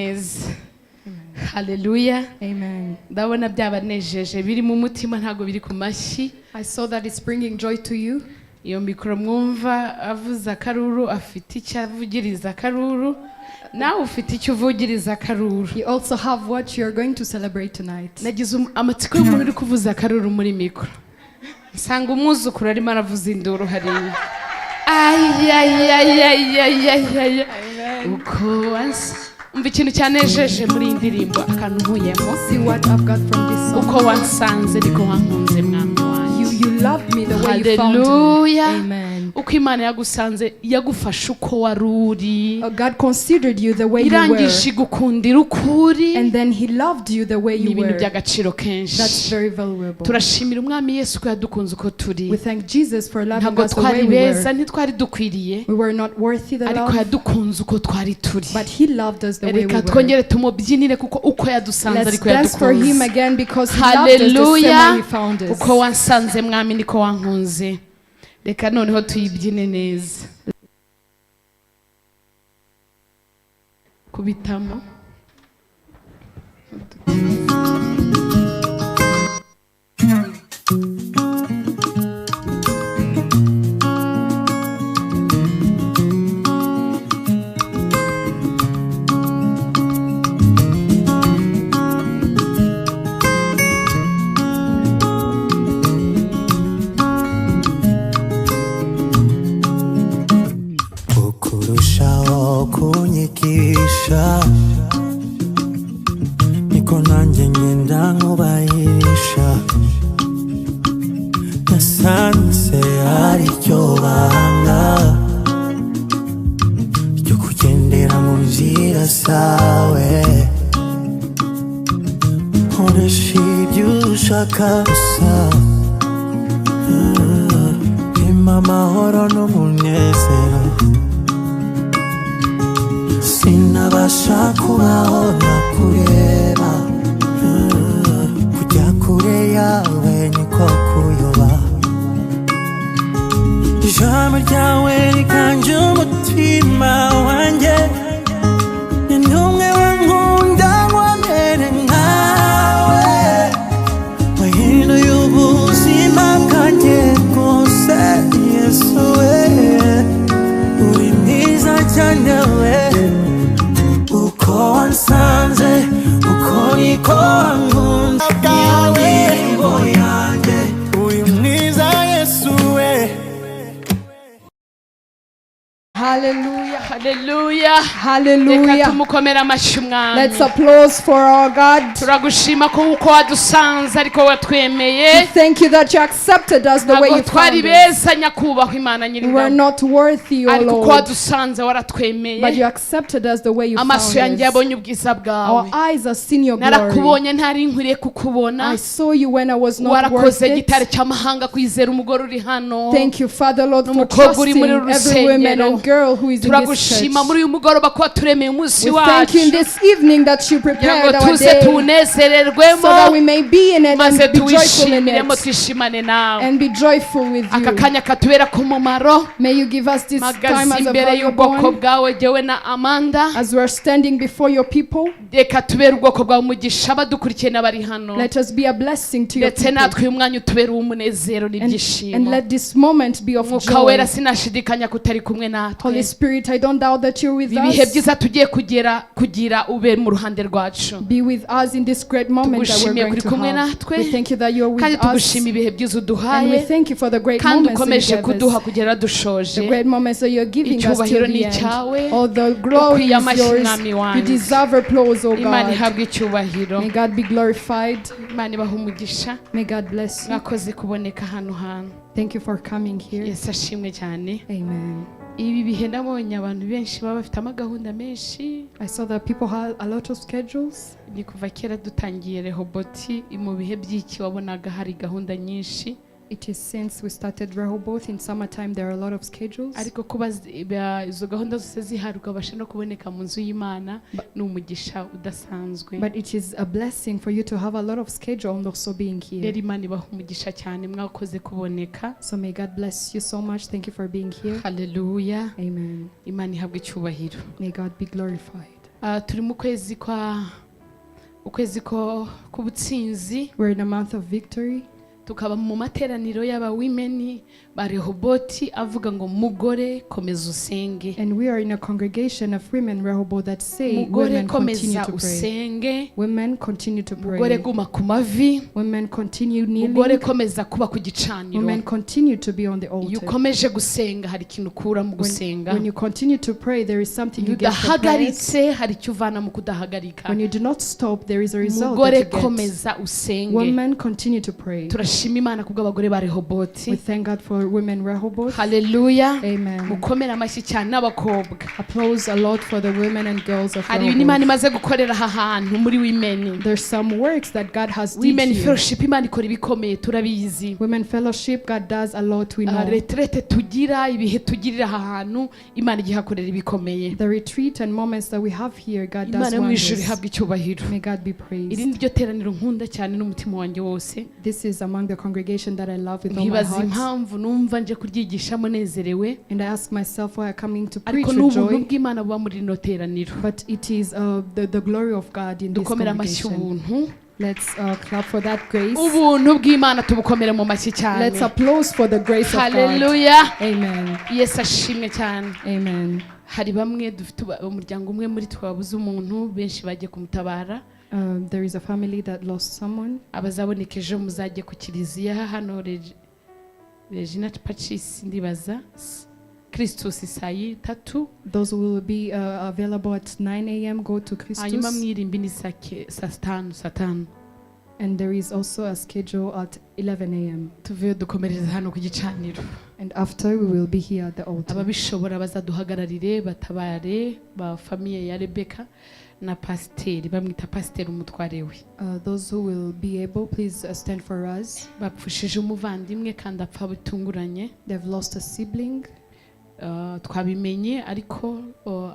Neza, haleluya. Amen. Ndabona byabanejeje, biri mu mutima, ntabwo biri ku mashyi. I saw that it's bringing joy to you. Iyo mikoro mwumva avuza akaruru, afite icyo avugiriza akaruru, nawe ufite icyo uvugiriza akaruru. You also have what you're going to celebrate tonight. Nagize amatsiko y'umuntu uri kuvuza akaruru muri mikoro, nsanga umwuzukuru arimo aravuza induru hariya. Ayayayayayayaya, uko wansa, umva ikintu cyanejeje muri iyi ndirimbo, akantu nkuyemo. See what I've got from this song. Uko wansanze niko wankunze, mwami wanjye. You loved me the way you found me. Haleluya. Amen. Uko Imana yagusanze, yagufashe uko wari uri, God considered you the way you were. Irangije igukundira uko uri. And then He loved you the way Ni you ibintu were. by'agaciro kenshi. That's very valuable. Turashimira Umwami Yesu ko yadukunze uko turi. We thank Jesus for loving Ntabwo us the way twari we beza, were. ntitwari dukwiriye, We were not worthy the ariko love, yadukunze uko twari turi. but He loved us the way we Reka were. twongere tumubyinire, kuko uko yadusanze Let's ariko dance for Him yadukunze. again because He loved us the same Haleluya. way He found us. Uko wansanze, Mwami, niko wankunze. Reka noneho tuyibyine neza, kubitamo. Ukurushaho kunyigisha, niko nanjye ngenda nkubahisha. Nasanze ari ryo banga ryo kugendera mu nzira zawe. Nkoresha ibyo ushaka gusa. Impa amahoro n'umunezero. Sinabasha kubaho nakureba. Kujya kure yawe niko kuyoba. Ijambo ryawe riganje umutima wanjye. Ni n'umwe wankunda nkomere nkawe, wahinduye ubuzima bwanjye bwose. Yesu we, uri mwiza cyane we. Uko wansanze, uko niko wankunze. Iyo ndirimbo yanjye. Uri mwiza, Yesu we. Hallelujah. Haleluya. Reka Hallelujah. tumukomere amashyi Umwami. Let's applause for our God. Turagushima ko uko wadusanze ariko watwemeye. Thank you that you accepted us the way Ntabwo you twari found us. beza, nyakubahwa Imana We were Nyiringabo, not worthy, O ariko uko Lord, wadusanze waratwemeye. but you accepted us the way you Amaso found yanjye us. yabonye ubwiza Our bwawe. eyes have seen your glory. Narakubonye ntari nkwiriye kukubona. I saw you when I was not worth Warakoze, gitare it. cy'amahanga, kwizera umugore uri hano Thank you, Father Lord, for n'umukobwa uri trusting muri uru every woman rusengero. and girl who is in this Turagushima church. muri uyu mugoroba ko waturemeye umunsi We thank wacu you in this evening that you kugira ngo prepared our tuze day tuwunezererwemo, so that we may be in it maze and be joyful in tuwishimiremo, it twishimane nawe. and be joyful with Aka you. kanya katubera k'umumaro. May you give us this time Mpagaze as a imbere valuable y'ubwoko one bwawe, jyewe na Amanda. as we are standing before your people. Reka tubere ubwoko bwawe umugisha, abadukurikiye n'abari hano, Let us be a blessing to your ndetse people. natwe uyu mwanya utubere uw'umunezero And n'ibyishimo. let this moment be of Mwuka joy. Wera, sinashidikanya ko utari kumwe natwe. Holy Spirit, I don't doubt that you're with Ibihe us. byiza tugiye kugera kugira, ube mu ruhande rwacu. Be with us in this great moment that we're Tugushimiye going kuri to kumwe have. natwe, We thank you that you're kandi with us. tugushima ibihe byiza And we uduhaye, thank you for the great kandi moments that ukomeje you gave kuduha us. kugera The dushoje. great moments that you're giving us till Icyubahiro the ni end. icyawe. All the glory Ukwiye is amashyi, yours. Mwami You wanjye. deserve applause, O Imana God. ihabwe icyubahiro. May God be glorified. Imana ibahe umugisha. May God bless you. Mwakoze kuboneka hano hantu. Thank you for coming here. Yesu ashimwe cyane. Amen. Ibi bihe nabonye abantu benshi baba bafite amagahunda menshi. I saw that people had a lot of schedules. Ni kuva kera dutangiye Rehoboti, mu bihe by'iki wabonaga hari gahunda nyinshi. It is since we started Rehoboth in summertime, there are a lot of schedules. Ariko kuba izo gahunda zose zihari, ukabasha no kuboneka mu nzu y'Imana, ni umugisha udasanzwe. But it is a blessing for you to have a lot of schedule and also being Rero here. Imana ibaha umugisha cyane, mwakoze kuboneka. So may God bless you so much. Thank you for being here. Haleluya. Amen. Imana ihabwe icyubahiro. May God be glorified. Turi mu kwezi kwa ukwezi ko k'ubutsinzi. We're in a month of victory. Tukaba mu materaniro y'aba women ba Rehoboti avuga ngo mugore komeza usenge. And we are in a congregation of women, Rehoboth, that say, Mugore women continue komeza to pray. usenge. Women continue to Mugore pray. guma ku mavi. Women continue Mugore kneeling. komeza kuba ku gicaniro. Women continue to be on the Iyo altar. ukomeje gusenga hari ikintu ukura mu gusenga. When you continue to pray, there is something Iyo you get from prayers. udahagaritse hari icyo uvana mu kudahagarika. When you do not stop, there is a result Mugore that you get. komeza usenge. Women continue to pray. Turashima Imana kubw'abagore ba Rehoboti. We thank God for women Rehoboth. Haleluya. Amen. Mukomere amashyi cyane n'abakobwa. Applause a lot for the women and girls of Hari ibintu Imana Rehoboth. imaze gukorera aha hantu muri women. There's some works that God has did Women here. Fellowship, Imana ikora ibikomeye, turabizi. Women Fellowship, God does a lot, we know. Retraite tugira, ibihe tugirira aha hantu, Imana igihakorera ibikomeye. The retreat and moments that we have here, God does Imana yo mu ijuru wonders. ihabwa icyubahiro. May God be Iri praised. ni ryo teraniro nkunda cyane n'umutima wanjye wose. This is among the congregation that I love with all my Nkibaza heart. impamvu numva nje kuryigishamo nezerewe, And I ask myself why I'm coming to preach ariko with n'ubuntu joy. bw'Imana buba muri rino teraniro. But it is the glory of God in this Dukomere amashyi congregation. ubuntu. Let's clap for that grace. Ubuntu bw'Imana tubukomere mu mashyi cyane. Let's applause for the grace of God. Haleluya. Amen. Yesu ashimwe cyane. Amen. Hari bamwe dufite umuryango umwe muri twe wabuze umuntu, benshi bagiye kumutabara. There is a family that lost someone. Abazaboneka ejo muzajye ku kiliziya hano Regina Pacis, ndibaza Christus saa tatu. Those who will be available at 9 a.m. go to Hanyuma Christus. mwirimbi ni saa tanu. And there is also a schedule at 11 a.m. Tuveyo dukomereza hano ku gicaniro. And after we will be here at the altar. Ababishobora bazaduhagararire batabare ba famille ya Rebeka na pasiteri, bamwita pasiteri umutware we. Those who will be able, please stand for us. Bapfushije umuvandimwe kandi apfa bitunguranye. They've lost a sibling. Twabimenye ariko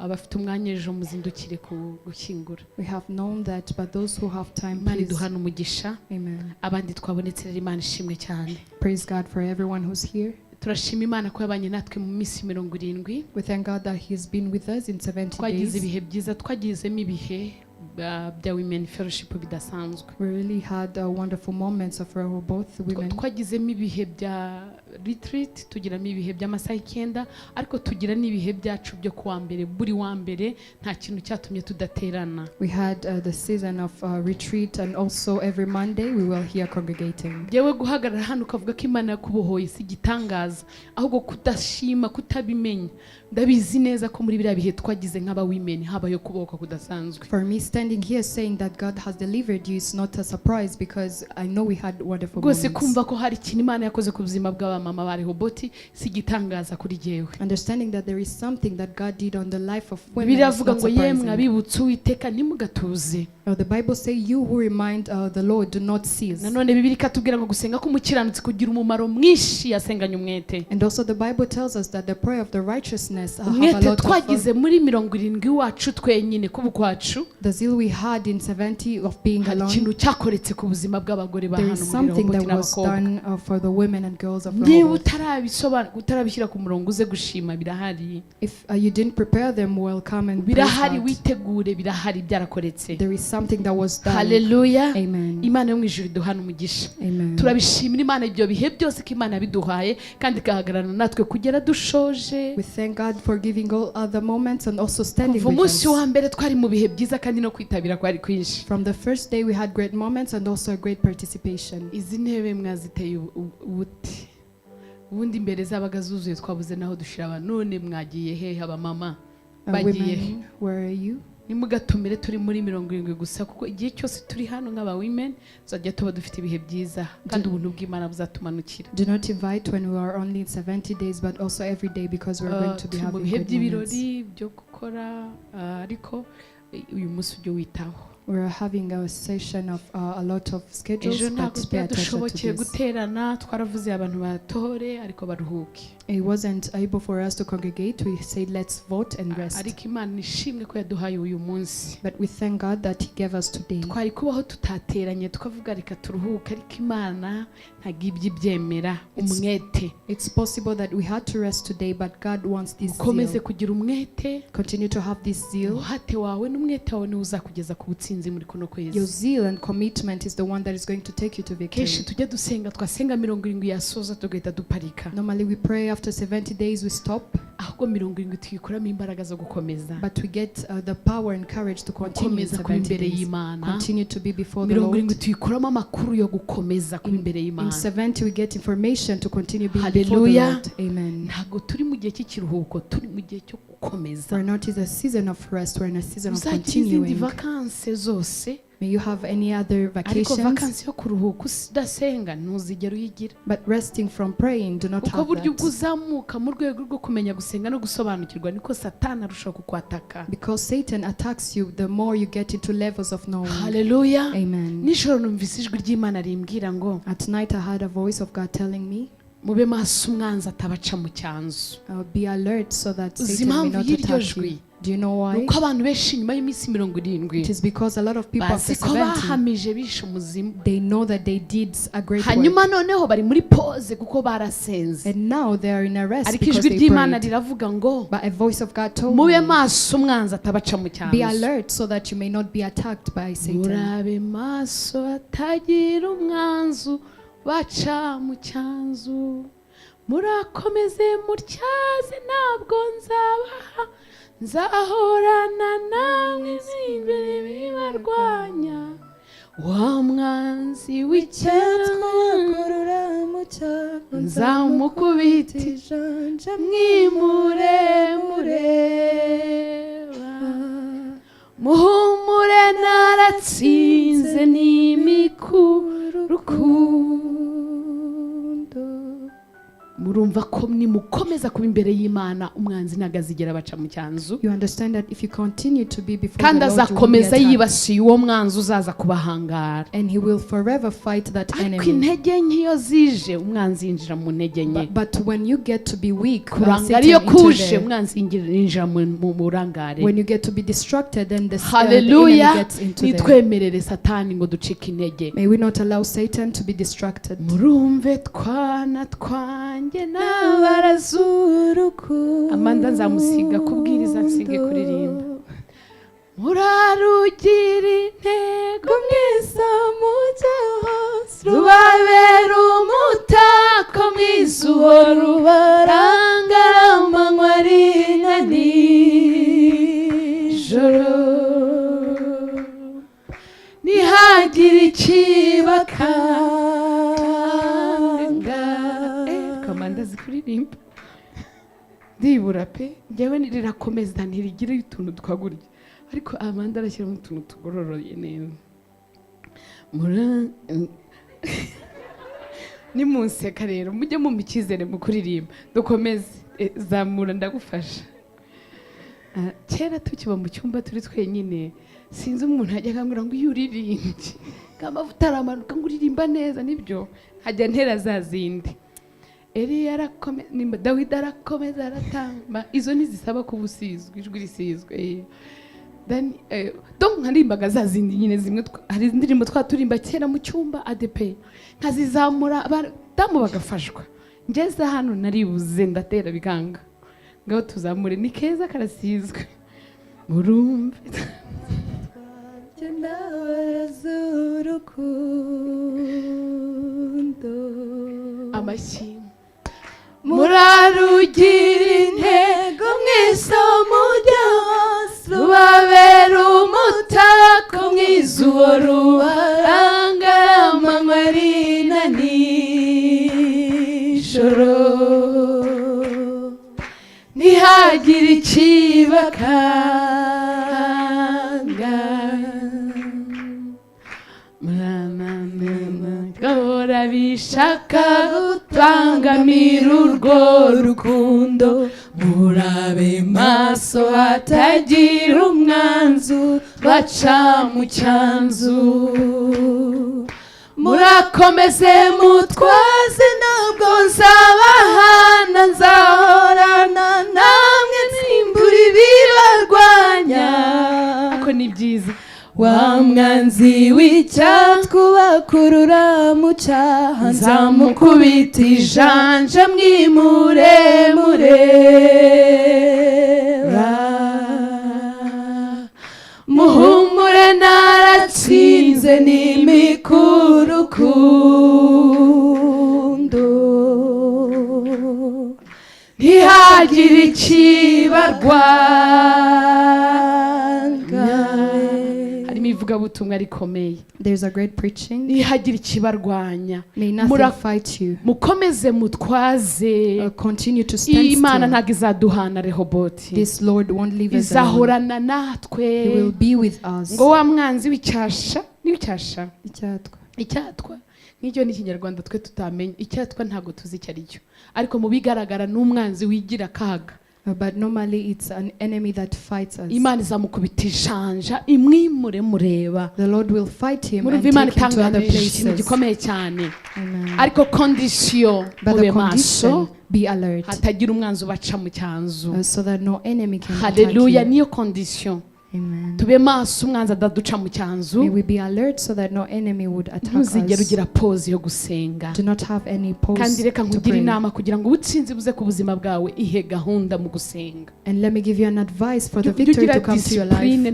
abafite umwanya ejo muzindukire ku gushyingura. We have known that, but those who have time, Imana please. iduhana umugisha. Amen. Abandi twabonetse rero, Imana ishimwe cyane. Praise God for everyone who's here. Turashima Imana ko yabanye natwe mu minsi 70. We thank God that He's been with us in 70 Twagize days. ibihe byiza, twagizemo ibihe bya women fellowship bidasanzwe. We really had wonderful moments of Rehoboth women. Twagizemo ibihe bya retreat, tugiramo ibihe by'amasaha 9, ariko tugira n'ibihe byacu byo kuwa mbere, buri wa mbere nta kintu cyatumye tudaterana. We had the season of retreat, and also every Monday we were here congregating. Yewe, guhagarara hano ukavuga ko Imana yakubohoye si igitangaza, ahubwo kudashima, kutabimenya. Ndabizi neza ko muri biriya bihe twagize nk'aba women habayo kubohoka kudasanzwe. For me, standing here saying that God has delivered you is not a surprise because I know we had wonderful Rwose moments. kumva ko hari ikintu Imana yakoze ku buzima bw'abamama ba Rehoboti si igitangaza kuri jyewe. Understanding that there is something that God did on the life of women Bibiliya is avuga not ngo yemwe surprising. abibutse Uwiteka ntimugatuze. The Bible says, "You who remind the Lord, do not cease." Nanone Bibiliya ikatubwira ngo gusenga k'umukiranutsi kugira umumaro mwinshi yasenganye umwete. And also the Bible tells us that the prayer of the righteousness have a Umwete lot of twagize muri 70 iwacu twenyine kuba ukwacu, the zeal we had in 70 of being hari alone. ikintu cyakoretse ku buzima bw'abagore ba There hano is muri something Rehoboti that was n'abakobwa. done for the women and girls of Niba Rehoboth. utarabisobanura, utarabishyira ku murongo, uze gushima, birahari. If you didn't prepare them well, come and praise Birahari, God. witegure, birahari, byarakoretse. There is something that was done. Haleluya. Amen. Imana yo mu ijuru iduhana umugisha. Amen. Turabishimira Imana ibyo bihe byose ko Imana yabiduhaye kandi igahagararana natwe kugera dushoje. We thank God for giving all other moments and also standing Kuva with umunsi us. wa mbere twari mu bihe byiza kandi no kwitabira kwari kwinshi. From the first day, we had great moments and also a great participation. Izi ntebe mwaziteye ubuti, ubundi imbere zabaga zuzuye, twabuze naho dushira abantu. None mwagiye hehe abamama? Bagiye he? Women, where are you? Nimugatumire turi muri 70 gusa, kuko igihe cyose turi hano nk'aba women tuzajya tuba dufite ibihe byiza kandi ubuntu bw'Imana buzatumanukira. Do not invite when we are only in 70 days, but also every day because we are going to be Turi mu having bihe great moments. by'ibirori byo gukora, ariko uyu munsi ujye witaho. We're having a session of a lot of schedules, Ejo ntabwo but pay attention to byadushobokeye this. Guterana, twaravuze abantu batore ariko baruhuke. It wasn't able for us to congregate. We said, let's vote and rest. Ariko Imana ishimwe ko yaduhaye uyu munsi. But we thank God that He gave us today. Twari kubaho tutateranye tukavuga reka turuhuke, ariko Imana ntabwo ibyo ibyemera. Umwete. It's possible that we had to rest today, but God wants this Ukomeze zeal. Kugira umwete. Continue to have this zeal. Umuhate wawe n'umwete wawe niwo uzakugeza ku butsinzi muri kuno kwezi. Your zeal and commitment is the one that is going to take you to victory. Kenshi tujya dusenga, twasenga 70 yasoza tugahita duparika. Normally, we pray after 70 days, we stop, Ahubwo 70 tuyikuramo imbaraga zo gukomeza. But we get the power and courage to continue in Gukomeza kuba 70 imbere days. y'Imana. Continue to be before the 70 Lord. Tuyikuramo amakuru yo gukomeza kuba imbere In y'Imana. 70, we get information to continue being before the Hallelujah. Lord. Amen. Ntabwo turi mu gihe cy'ikiruhuko, turi mu gihe cyo gukomeza. We're not in a season of rest, we're in a season of Uzagira izindi continuing. vakanse zose, May you have any other ariko vacations, vakansi yo kuruhuka udasenga ntuzigera uyigira. But resting from praying, do not Kuko have burya ubwo that. uzamuka mu rwego rwo kumenya gusenga no gusobanukirwa niko Satani arushaho kukwataka. Because Satan attacks you the more you get into levels of knowing. Haleluya. Amen. Nijoro numvise ijwi ry'Imana rimbwira ngo At night, I heard a voice of God telling me, mube maso umwanzi atabaca mu cyanzu. Be alert so that Uzi Satan may impamvu not y'iryo attack jwi? you. Do you know why? Nuko abantu benshi nyuma y'iminsi 70 It is because a lot of people after bazi ko 70, bahamije bishe umuzimu. They know that they did a great work. Hanyuma noneho bari muri pause kuko barasenze. And now they are in arrest Ariko because ijwi they ry'Imana prayed. Riravuga ngo But a voice of God told mube me, maso umwanzi atabaca mu be cyanzu. Alert so that you may not be attacked by Satan. Murabe maso atagira umwanzu baca mu cyanzu, murakomeze mutyaze, ntabwo nzabaha, nzahorana namwe imbere bibarwanya wa mwanzi w'icyatwa nzamukubita Ijanja mwimure mureba, muhumure naratsinze n'imikurukundo. Murumva ko nimukomeza kuba imbere y'Imana umwanzi ntabwo azigera abaca mu cyanzu. You understand that if you continue to be before Kandi the Lord, you will be azakomeza attacked. Yibasiye uwo mwanzi uzaza kubahangara. And he will forever fight that Ariko enemy. intege nke iyo zije umwanzi yinjira mu ntege nke. But when you get to be weak, Kurangara Satan iyo enter kuje there. umwanzi yinjira mu burangare. When you get to be distracted, then the enemy Haleluya. Gets into there. Nitwemerere Satani ngo ducike intege. May we not allow Satan to be distracted. Murumve twana twanjye n'abarazu, Amanda nzamusiga kubwiriza nsige kuririmba, murarugira intego Mwese mujye hose rubabera umutako mwiza uwo rubarangara amanywa ari na nijoro, ntihagire ikibakanga. Kamanda azi kuririmba, ndibura pe. Njyewe rirakomeza ntirigira utuntu twagurya, ariko Amanda arashyiramo utuntu tugororoye neza. Nimunseka rero mujye mumpa icyizere mu kuririmba dukomeze. Zamura ndagufasha. Ah, kera tukiba mu cyumba turi twenyine, sinzi umuntu ajya akambwira ngo iyo uririmbye ngo amavuta aramanuka ngo uririmba neza, nibyo nkajya ntera za zindi Eliya arakomeza nimba Dawidi arakomeza aratamba, izo ntizisaba kuba usizwe ijwi risizwe. Then, donc nkarimbaga za zindi nyine zimwe hari indirimbo twaturimba kera mu cyumba ADP nkazizamura abadamu bagafashwa. Ngeze hano naribuze ndatera bikanga. Ngaho tuzamure, ni keza karasizwe, murumve. Urukundo Amashyi. Murarugira intego mwese mujya hose rubabera umutako mwiza uwo rubarangara amanywa ari na nijoro, ntihagire ikibakanga, gahora bishaka gutangamira urwo rukundo, murabe maso hatagira umwanzu. Baca mu cyanzu, murakomeze mutwaze, ntabwo nzabahana, nzahorana namwe, nsimbura ibibarwanya. Ako ni byiza. Wa mwanzi w'icyatwubakurura mu cyaha, nzamukubita ijanja mwimure mureba. Muhumure, naratsinze, n'imikurukundo, ntihagire ikibarwanya. Harimo ivugabutumwa rikomeye. There's a great preaching. Ntihagire ikibarwanya. May nothing fight you. Mukomeze mutwaze. Continue to stand Imana still. ntabwo izaduhana, Rehoboti. This Lord won't leave us alone. Izahorana natwe. He will be with us. Ngo wa mwanzi w'icyasha n'icyasha. Icyatwa. Icyatwa nk'icyo ni Ikinyarwanda twe tutamenya. Icyatwa ntabwo tuzi icyo ari cyo, ariko mu bigaragara ni umwanzi wigira akaga. But normally it's an enemy that fights us. Imana izamukubita ijanja imwimure mureba. The Lord will fight him and Murumva Imana take him to other itangaje ikintu places. gikomeye cyane. Amen. Ariko condition, But the mube maso, condition, be alert, hatagira umwanzi ubaca mu cyanzu. So that no enemy can attack Haleluya. you. Niyo condition. Amen. Tube maso, umwanzi adaduca mu cyanzu. May we be alert so that no enemy would attack Ntuzigere us. ugira pause yo gusenga. Do not have any pause Kandi reka to nkugire pray. inama, kugira ngo ubutsinzi buze ku buzima bwawe, ihe gahunda mu gusenga. And let me give you an advice for the Jya victory ugira to come to your life. discipline,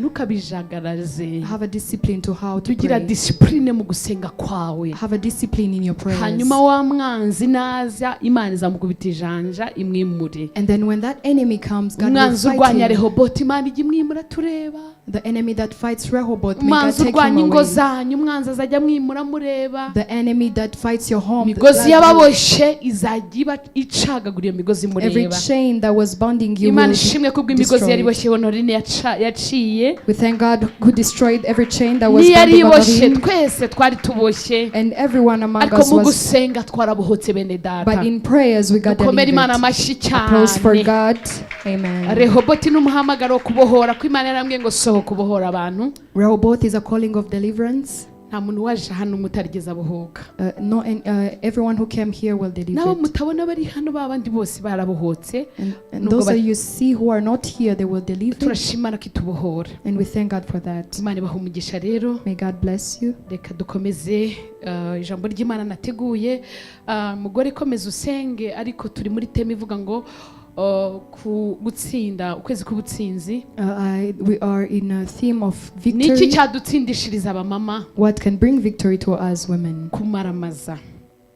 ntukabijagaraze. Have a discipline to how to Jya ugira pray. discipline mu gusenga kwawe. Have a discipline in your prayers. Hanyuma wa mwanzi naza, Imana izamukubita ijanja imwimure. And then when that enemy comes, God will Umwanzi fight urwanya him. Rehoboti, Imana ijya imwimura tureba. The enemy that fights Rehoboth, may God Umwanzi take him urwanya ingo away. zanyu, umwanzi azajya amwimura mureba. The enemy that fights your home, Imigozi y'ababoshye izajya iba icagagura iyo migozi every mureba. chain that was bonding you Imana will ishimwe kubwo be imigozi yari destroyed. iboshye Honorine yaciye. We thank God who destroyed every chain that was Niyari bonding iboshye, Honorine. twese twari tuboshye, And everyone among ariko us mu was. gusenga twarabohotse, bene data. But in prayers we got Dukomere Imana delivered. amashyi Applause for cyane. God. Amen. Rehoboti ni umuhamagaro wo kubohora, ko Imana yarambwiye ngo sohoka ubohora abantu. Rehoboth is a calling of deliverance. Nta muntu waje hano umwe utarigeze abohoka. No, and everyone who came here will N'abo deliver. mutabona bari hano, ba bandi bose barabohotse. And Nubwo those that you see who are not here, they will deliver. Turashima ko itubohora. And we thank God for that. Imana ibaha umugisha rero. May God bless you. Reka dukomeze ijambo ry'Imana nateguye. Mugore, komeza usenge, ariko turi muri theme ivuga ngo ku gutsinda, ukwezi k'ubutsinzi. We are in a theme of Ni iki victory. cyadutsindishiriza abamama? What can bring victory to us women? Kumaramaza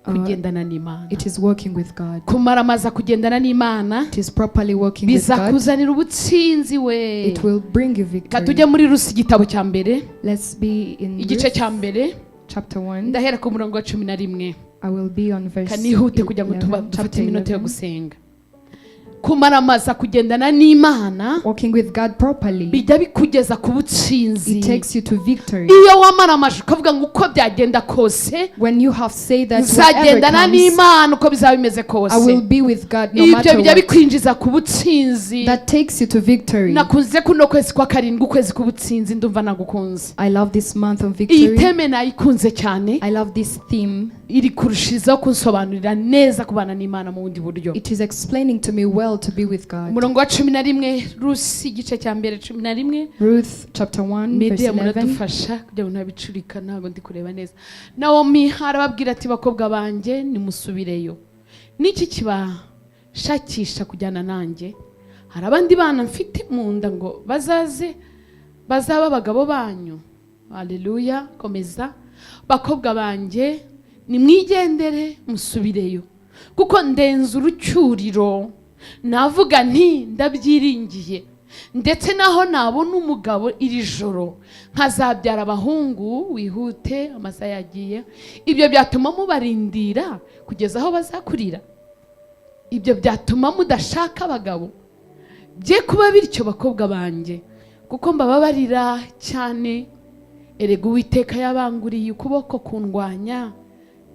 kugendana n'Imana. It is working with God. Kumaramaza kugendana n'Imana It is properly working with God. bizakuzanira ubutsinzi we. It will bring you Reka victory. tujye muri Rusi, igitabo cya mbere, Let's be in igice Ruth, cya mbere. chapter 1. Ndahera ku murongo wa 11. I will be on verse Kanihute kugira ngo 11, dufate chapter iminota yo 11. gusenga. Kumaramaza kugendana n'Imana Walking with God properly, bijya bikugeza ku butsinzi. it takes you to victory. Iyo wamaramaje ukavuga ngo uko byagenda kose, When you have said that whatever nzagendana comes, n'Imana uko bizaba bimeze I kose, will be with God no ibyo matter bijya what. bikwinjiza ku butsinzi. That takes you to victory. Nakunze kuno kwezi kwa karindwi, ukwezi k'ubutsinzi, ndumva nagukunze. I love this month of Iyi victory. theme nayikunze cyane. I love this theme. Iri kurushizaho kunsobanurira neza kubana n'Imana mu bundi buryo. It is explaining to me well to be with God. Umurongo wa 11, Rusi igice cya mbere, 11. Ruth chapter 1, verse Media 11. muradufasha kugira ngo ntabicurika, ntabwo ndi kureba neza. Nawomi arababwira ati: "Bakobwa banjye, nimusubireyo. Niki kibashakisha kujyana nanjye? Hari abandi bana mfite mu nda ngo bazaze bazaba abagabo banyu?" Haleluya. Komeza. "Bakobwa banjye, nimwigendere musubireyo, kuko ndenze urucyuriro. Navuga nti ndabyiringiye, ndetse naho nabona umugabo iri joro nkazabyara abahungu." Wihute, amasaha yagiye. "Ibyo byatuma mubarindira kugeza aho bazakurira? Ibyo byatuma mudashaka abagabo? Bye kuba bityo, bakobwa banjye, kuko mbababarira cyane. Erega Uwiteka yabanguriye ukuboko kundwanya."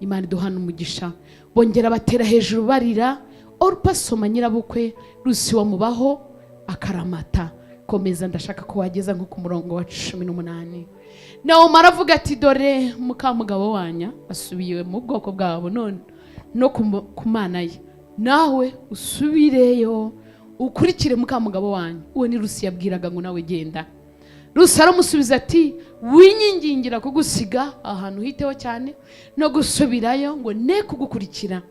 Imana iduhana umugisha. Bongera batera hejuru barira. Orupa asoma nyirabukwe Rusi wamubaho akaramata. Komeza, ndashaka ko wageza nko ku murongo wa 18. Nawomi aravuga ati: "Dore mukamugabo wanyu asubiye mu bwoko bwabo none no ku Mana ye. Nawe usubireyo ukurikire mukamugabo wanyu." Uwo ni Rusi yabwiraga ngo nawe genda. Rusi aramusubiza ati: "Winyingingira kugusiga ahantu hiteho cyane no gusubirayo ngo ne kugukurikira,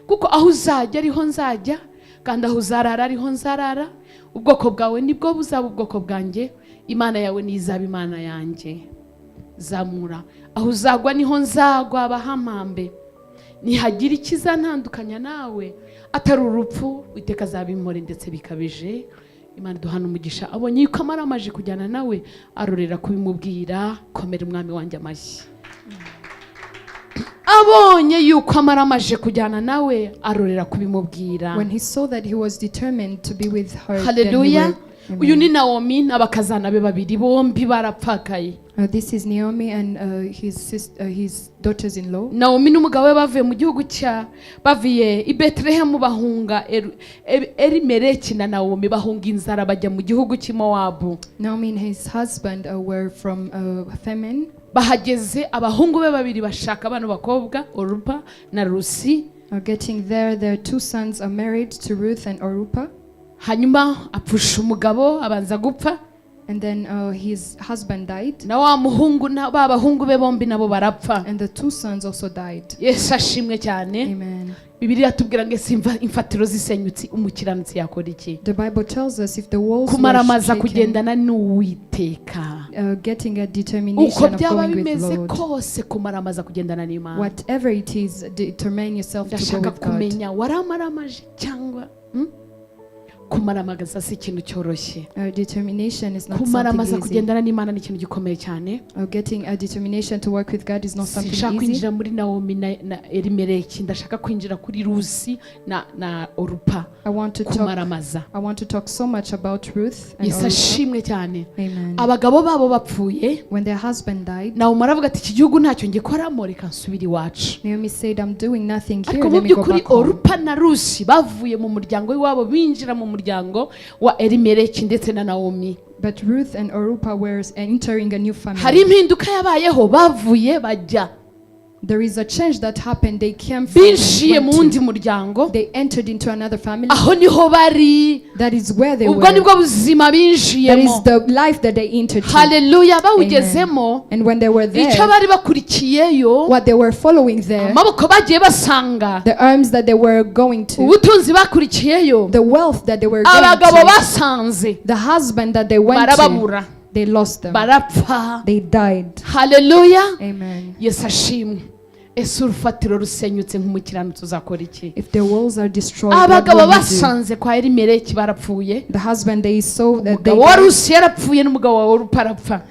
kuko aho uzajya ariho nzajya, kandi aho uzarara ariho nzarara. Ubwoko bwawe nibwo buzaba ubwoko bwanjye, Imana yawe niyo izaba Imana yanjye." Zamura. "Aho uzagwa niho nzagwa bahampambe. Nihagira ikizantandukanya nawe atari urupfu, Uwiteka azabimpore ndetse bikabije." Imana iduhana umugisha. Abonye yuko amaramaje kujyana nawe, arorera kubimubwira. Komera Umwami wanjye amashyi. Abonye yuko amaramaje kujyana nawe, arorera kubimubwira. When he saw that he was determined to be with her, then he Haleluya. went. Uyu ni Nawomi n'abakazana be babiri, bombi barapfakaye. This is Naomi and his daughters-in-law. Nawomi n'umugabo we bavuye mu gihugu cya, bavuye i Betelehemu, bahunga Elimeleki na Nawomi, bahunga inzara bajya mu gihugu cy'i Mowabu. Naomi and his husband were from famine. Bahageze, abahungu be babiri bashaka bano bakobwa, Orupa na Rusi. Getting there, their two sons are married to Ruth and Orupa. Hanyuma apfusha umugabo, abanza gupfa. And then his husband died, Na wa muhungu na ba bahungu be bombi nabo barapfa. And the two sons also died. Yesu ashimwe cyane. Amen. Bibiliya iratubwira ngo ese imfatiro zisenyutse, umukiranutsi yakora iki? The Bible tells us if the walls were Kumaramaza shaken, kugendana n'Uwiteka. Getting a Uko determination of byaba going with bimeze Lord. kose, kumaramaza kugendana n'Imana. Whatever it is, determine yourself to go Ndashaka with God. kumenya waramaramaje cyangwa, Kumaramaza si ikintu cyoroshye. Determination is not something Kumaramaza easy. kugendana n'Imana ni ikintu gikomeye cyane. Getting a determination to work with God is not something Sinshaka easy. kwinjira muri Nawomi na Elimeleki, ndashaka kwinjira kuri Rusi na Orupa. I want to talk. Kumaramaza. I want to talk so much about Ruth and Yesu Orupa. ashimwe cyane. Amen. Abagabo babo bapfuye, When their husband died, Nawomi aravuga ati: "Iki gihugu ntacyo ngikoramo, reka nsubire iwacu." Naomi said, "I'm doing nothing here. Ariko mu Let me go by'ukuri back home." Orupa na Rusi bavuye mu muryango w'iwabo, binjira mu muryango wa Elimeleki ndetse na Nawomi. But Ruth and Orupa were entering a new Hari family. impinduka yabayeho, bavuye bajya There is a change that happened. They came from and binjiye mu went wundi to. muryango. They entered into another family. Aho niho bari. That is where they Ubwo were. nibwo buzima That is binjiyemo. the life that they entered to. Haleluya. Bawugezemo, And when they were icyo there, bari bakurikiyeyo, what they were following there, amaboko bagiye basanga, the arms that they were going to, ubutunzi bakurikiyeyo, the wealth that they were going abagabo to, basanze, the husband that they went to, barababura, they lost them. barapfa. They died. Haleluya. Amen. Yesu ashimwe. Ese urufatiro rusenyutse, nk'umukiranutsi uzakora iki? If the walls are destroyed, what Abagabo will you do? basanze kwa Elimeleki barapfuye. The husband they saw that they Umugabo wa died, Rusi yarapfuye, n'umugabo wa Orupa arapfa.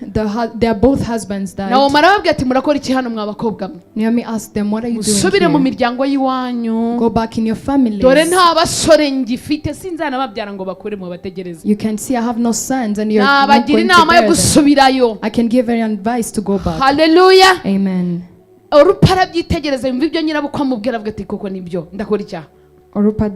their both husbands died. Nawe arababwira ati: "Murakora iki hano, mwa bakobwa mwe? Naomi asked them, "What are you doing Musubire mu here? miryango y'iwanyu. Go back in your Dore families. nta basore ngifite, sinzanababyara ngo bakure mu bategereze. You can see I have no sons and you're not Nabagira going to inama yo bear them. gusubirayo." I can give her advice to go back." Haleluya. Amen. Orupa arabyitegereza, yumva ibyo nyirabukwe amubwira, avuga ati: "Koko nibyo, ndakora icyaha." Orupa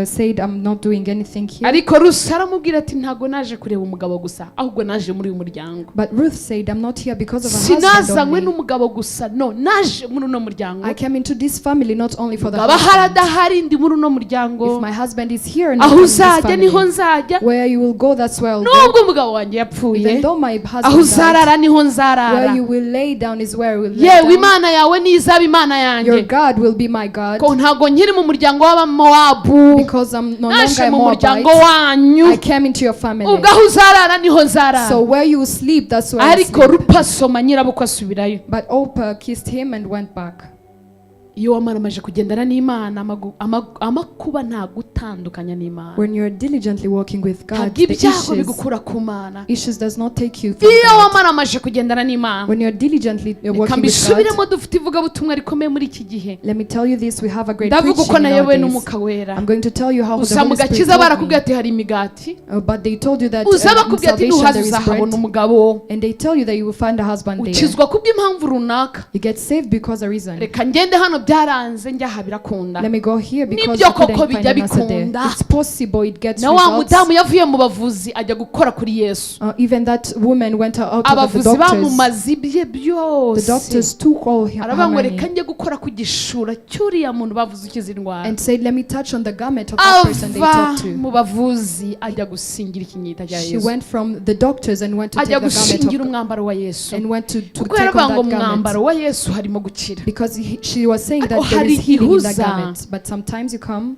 said, "I'm not doing anything here." Ariko Rusi aramubwira ati: "Ntabwo naje kureba umugabo gusa, ahubwo naje muri uyu muryango. But Ruth said, "I'm not here because of a husband Sinazanywe only. n'umugabo gusa, no naje muri uno muryango. I came into this family not only for the Umugabo ahari husband. adahari, ndi muri uno muryango. If my husband is here, not Aho in this uzajya niho family. nzajya. Where you will go, that's where I'll go. Nubwo umugabo wanjye yapfuye, Even though my aho husband died, uzarara niho nzarara. where you will lay down is where I will lay Yewe, down. Imana yawe nizaba Imana yanjye. Your God will be my God Ko ntabwo nkiri mu muryango w'Abamowabu, because I'm no naje longer a mu muryango Moabite. wanyu. I came into your family. Ubwo aho uzarara niho nzarara." So where you will sleep, that's where I Ariko sleep. Rupa asoma nyirabukwe, asubirayo. But Orpah kissed him and went back. Iyo wamaramaje kugendana n'Imana, amakuba ntagutandukanya n'Imana. When you're diligently walking with God, Ntabwo the ibyago issues, bigukura ku Mana. issues does not take you from Iyo God. wamaramaje kugendana n'Imana, When you're diligently reka walking with God, mbisubiremo, dufite ivugabutumwa rikomeye muri iki gihe. Let me tell you this, we have a great Ndavuga uko preaching nayobowe nowadays. n'Umwuka Wera. I'm going to tell you how the Uza mu Holy Spirit gakiza taught barakubwira me. ati hari imigati. But they told you that Uza in bakubwira ati salvation nuhaza there is uzahabona bread. umugabo. And they tell you that you will find a husband there. Ukizwa kubw'impamvu runaka. You get saved because a reason. Reka ngende hano Byaranze, njya aha birakunda. Let me go here because Nibyo I couldn't koko find bijya an answer there. bikunda. It's possible it gets Na wa results. mudamu yavuye mu bavuzi ajya gukora kuri Yesu. Even that woman went out of the Abavuzi doctors. bamumaze ibye The byose. doctors took all her Aravuga ngo money reka njye gukora ku gishura cy'uriya muntu bavuze ukiza indwara. And said, "Let me touch on the garment of that person they Ava talked to." mu bavuzi ajya gusingira ikinyita cya She Yesu. went from the doctors and went to Ajya take the garment gushingira of, umwambaro wa Yesu, and went to kuko take yaravuga ngo on mu that mwambaro garment. wa Yesu harimo gukira. Because she was saying Ariko that there hari is healing in that igihe uza garment. But sometimes you come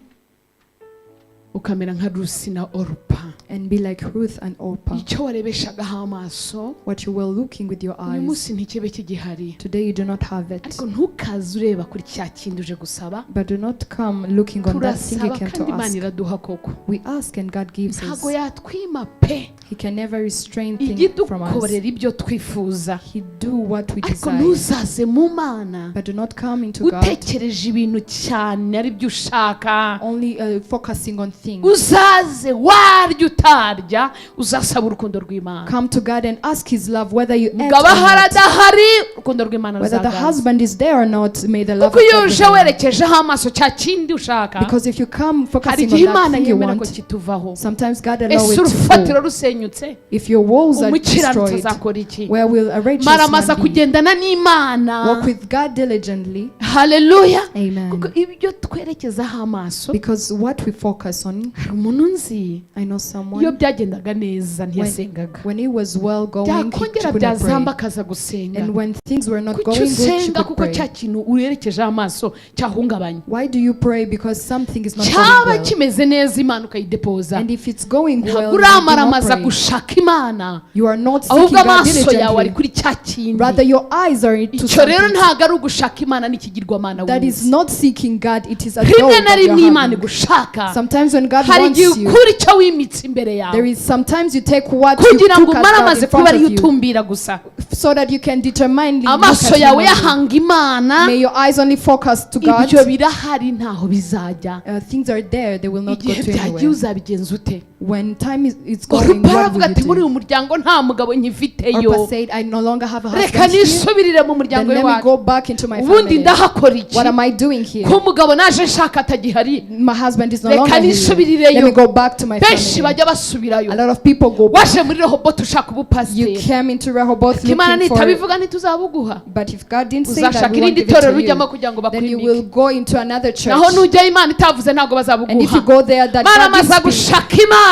ukamera nka Rusi na Orupa. And be like Ruth and Orpah. Icyo warebeshagaho amaso What you were looking with your uyu eyes, munsi ntikibe kigihari. Today you do not have it. Ariko ntukaze ureba kuri cya kindi uje gusaba. But do not come looking on that thing you Turasaba came to kandi Imana ask. iraduha koko. We ask and God gives Ntabwo us. yatwima pe. He can never restrain Ijya things from us. idukorera ibyo twifuza. He do what we Ariko desire. ntuzaze mu Mana But do not come into God utekereje ibintu cyane ari byo ushaka. Only focusing on things. Uzaze warya utarya, uzasaba urukundo rw'Imana. Come to God and ask His love whether you ate or Mugabo ahari not. adahari, urukundo rw'Imana Whether the ruzaganza. Husband is there or not, may the love Kuko of iyo God uje remain. werekejeho amaso cya kindi ushaka, Because if you come hari focusing igihe on that Imana thing you yemera ko want, kituvaho. Sometimes God allow Ese it to urufatiro go. rusenyutse, If your walls are umukiranutsi destroyed, azakora iki? where will a righteous Maramaza man be? kugendana n'Imana. Walk with God diligently. Haleluya. Amen. Kuko ibyo twerekezaho amaso, Because what we focus on, hari umuntu nzi, I know iyo someone, byagendaga neza ntiyasengaga. When he was well going, he Byakongera couldn't byazamba pray. akaza gusenga. And when things were not Kuki going good, she usenga? could Kuko pray. cya kintu urerekejeho amaso cyahungabanye. Why do you pray? Because something is not Cyaba going well. kimeze neza, Imana ukayidepoza. And if it's going Ntabwo well, you do not uramaramaza pray. gushaka Imana, You are not seeking ahubwo God amaso yawe ari diligently. kuri cya kindi. Rather, your eyes are to Icyo rero something. ntabwo ari ugushaka Imana, n'ikigirwamana That is wize. not seeking God, it is a Rimwe goal na that rimwe you're Imana having. igushaka, Sometimes when God hari wants igihe you, ukura icyo wimitse imbere yawe there is sometimes you take what you kugira ngo took as God umaramaze in kuba front ariyo of you utumbira gusa. So that you can determinedly look Amaso at Him yawe only. yahanga Imana. May your eyes only focus to God. Ibyo birahari, ntaho bizajya. Things are there, they will not go Igihe to byagiye anywhere. uzabigenza ute? When time is going, Orupa what aravuga will ati you muri do? uyu muryango nta mugabo nkifiteyo. Orpah said, "I no longer have a Reka husband here. nisubirire mu muryango Then let me w'iwacu. go back into my Ubundi family. ndahakora iki What am I doing here? ko umugabo naje nshaka atagihari? My husband is no Reka longer here. nisubirireyo. Let me go back to my Benshi family." bajya basubirayo. A lot of people go back. Waje muri Rehoboti ushaka You ubupasiteri. came into Rehoboth Imana looking for. nitabivuga ntituzabuguha. But if God didn't say that, Uzashaka we won't irindi give it torero to ujyamo you. kugira ngo Then you bakwimike. will go into another church. Naho nujyayo Imana itavuze ntabwo And if you bazabuguha. go there, that God Maramaza didn't speak. gushaka Imana.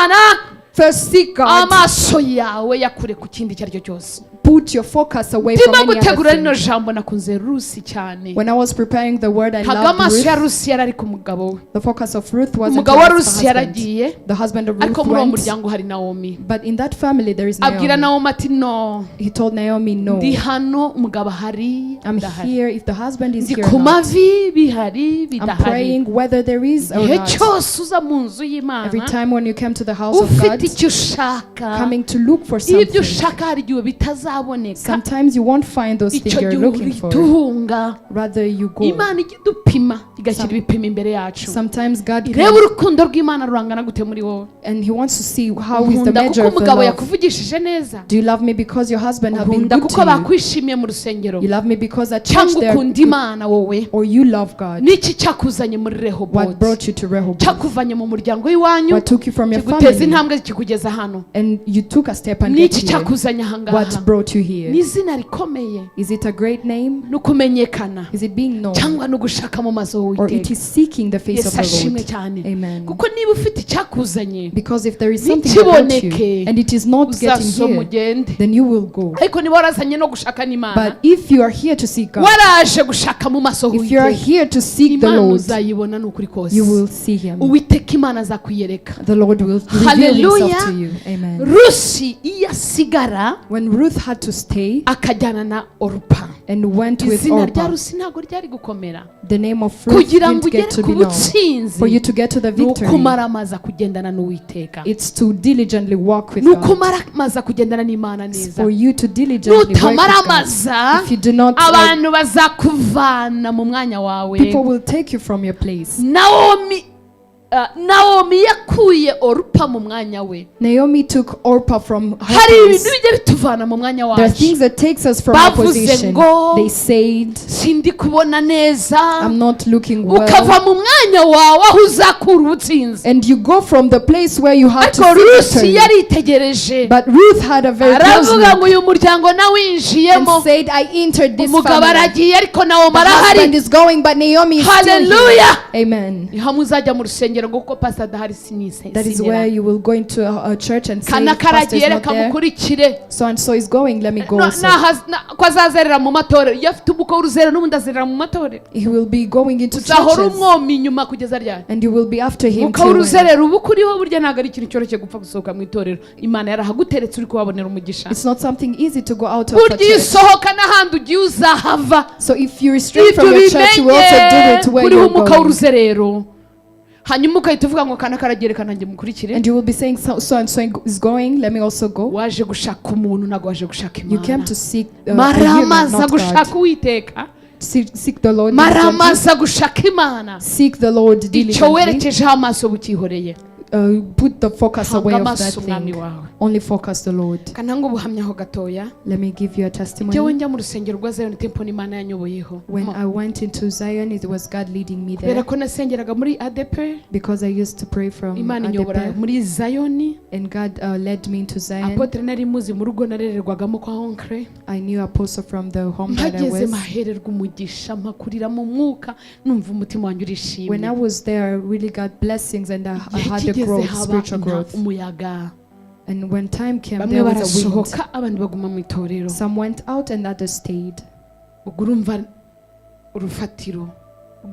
First seek God. Amaso yawe yakure ku kindi icyo ari cyo cyose. Put your focus away from Ndimo any other gutegura rino thing. jambo nakunze Rusi cyane. When I was preparing the word, I Ntabwo loved amaso ya Ruth. Rusi yari ari ku mugabo we. The focus of Ruth wasn't Umugabo wa towards Rusi the husband. yaragiye, The husband of Ruth ariko muri uwo went, muryango hari Nawomi. But in that family there is Abwira Naomi. Nawomi ati no, He told Naomi, "No, ndi hano umugabo ahari I'm ndahari, here if the husband is ndi here ku or not. mavi bihari I'm bidahari." praying whether there is or Igihe not." cyose uza mu nzu y'Imana Every time when you came to the house of ufite God, icyo ushaka, coming to look for ibyo something, ushaka hari igihe bitazaboneka. Sometimes you won't find those things Icyo you're gihe looking for. uhita. Rather, you go. Imana ijya idupima, igashyira ibipimo imbere yacu, Sometimes God irebe can, urukundo rw'Imana rurangana gute muri wowe. And He wants to see how is the Nkunda measure kuko of the umugabo love. yakuvugishije neza? Do you love me because your husband have been Nkunda good kuko to you? bakwishimiye mu rusengero? You love me because at church Cyangwa they are ukunda good, Imana wowe? or you love God? Niki cyakuzanye muri What Rehoboti, brought you to Rehoboth? cyakuvanye mu muryango w'iwanyu, What took you from your kiguteza family? intambwe kikugeza hano? And you took a step and get Niki here. cyakuzanye ahangaha? What brought you here? Ni izina rikomeye, Is it a great name? no kumenyekana, Is it being known? cyangwa no gushaka mu maso Or it y'Uwiteka? is seeking the face of Yesu the ashimwe Lord? cyane. Amen. Kuko niba ufite icyakuzanye Because if there is something that brought ntikiboneke, you and it is not getting uzasoma here, ugende. Then you will go. Ariko niba warazanye no gushaka n'Imana, But if you are here to seek God, waraje gushaka mu maso if you are h'Uwiteka, here to seek the Imana Lord, uzayibona ni ukuri kose. You will see Him. Uwiteka Imana azakwiyereka. The Lord will reveal Hallelujah. Himself to you. Amen. Rusi iyo asigara When Ruth had to stay akajyana na Orupa, and went with izina rya Orpah, Rusi ntabwo ryari gukomera. The name of Ruth Kugira ngo didn't ugere get to ku be known. butsinzi For you to get to the ni victory, ukumaramaza kugendana n'Uwiteka, it's to diligently walk with ni God. ukumaramaza kugendana n'Imana It's neza. for you to diligently work with God. Nutamaramaza, If you do not, abantu bazakuvana mu mwanya wawe. People will take you from your place. Nawomi, Nawomi yakuye Orupa mu mwanya we. Naomi took Orpah from her Hari place. ibintu bijya bituvana mu mwanya There are wacu. things that takes us from our Bavuze position. ngo, They said, sindi kubona neza. I'm not looking well. Ukava mu mwanya wawe aho uzakura ubutsinzi. And you go from the place where you had to Ariko see Rusi victory. yaritegereje, But Ruth had a very close aravuga look ngo uyu muryango and nawinjiyemo, said, I entered this umugabo family. aragiye ariko Nawomi The arahari. husband is going, but Naomi is still here. Hallelujah. Amen. Niho muzajya mu rusengero ngo kuko pastor adahari sinise That is where you will go into a church and say, kana Pastor is karagiye not reka there. mukurikire. So and so is going, let me go No- also. ko azazerera mu matorero, iyo afite umukobwa uruzerera n'ubundi azerera mu matorero. He will be going into Uzahora churches umwomi inyuma kugeza ryari? and you will be after him Umwuka till when? w'uruzerero uba ukuriho, burya ntabwo ari ikintu cyoroshye gupfa gusohoka mu itorero Imana yarahaguteretse uri kuhabonera umugisha. It's not something easy to go out of a Burya iyo church. usohoka n'ahandi ugiye uzahava. So if you restrain Ibyo from your church, you will also do ubimenye it where kuriho you're umwuka going. w'uruzerero, hanyuma ugahita uvuga ngo kana karagiye nanjye mukurikire. And you will be saying, so, so and so is going, let me also go. Waje gushaka umuntu, ntabwo waje gushaka You came Imana. to seek a human, Maramaza not gushaka God. Uwiteka. Seek the Lord diligently. Maramaza gushaka Imana. Seek the Lord Icyo diligently. werekejeho amaso bukihoreye. Put the focus Hanga away of amaso that umwami thing. wawe. Only focus the Lord. Kananga ubuhamyaho gatoya. Let me give you a Njyewe testimony. njya mu rusengero rwa Zion Temple n'Imana yanyoboyeho. When I went into Zion, it was God leading me Kubera there ko nasengeraga muri ADP, because I used to pray from Imana inyobora ADP, muri Zayoni. and God led me into Zion. Apotre nari muzi mu rugo narererwagamo kwa onkre. I knew Apostle from the home that I Mpageze was. mahererwa umugisha, mpakurira mu mwuka, numva umutima wanjye When I urishimye. was there, I really got blessings and I Igihe had a kigeze growth, haba spiritual growth. umuyaga. And when time came, Bamwe there was a wind. barasohoka abandi baguma mu itorero. Some went out and others stayed. Ubwo urumva urufatiro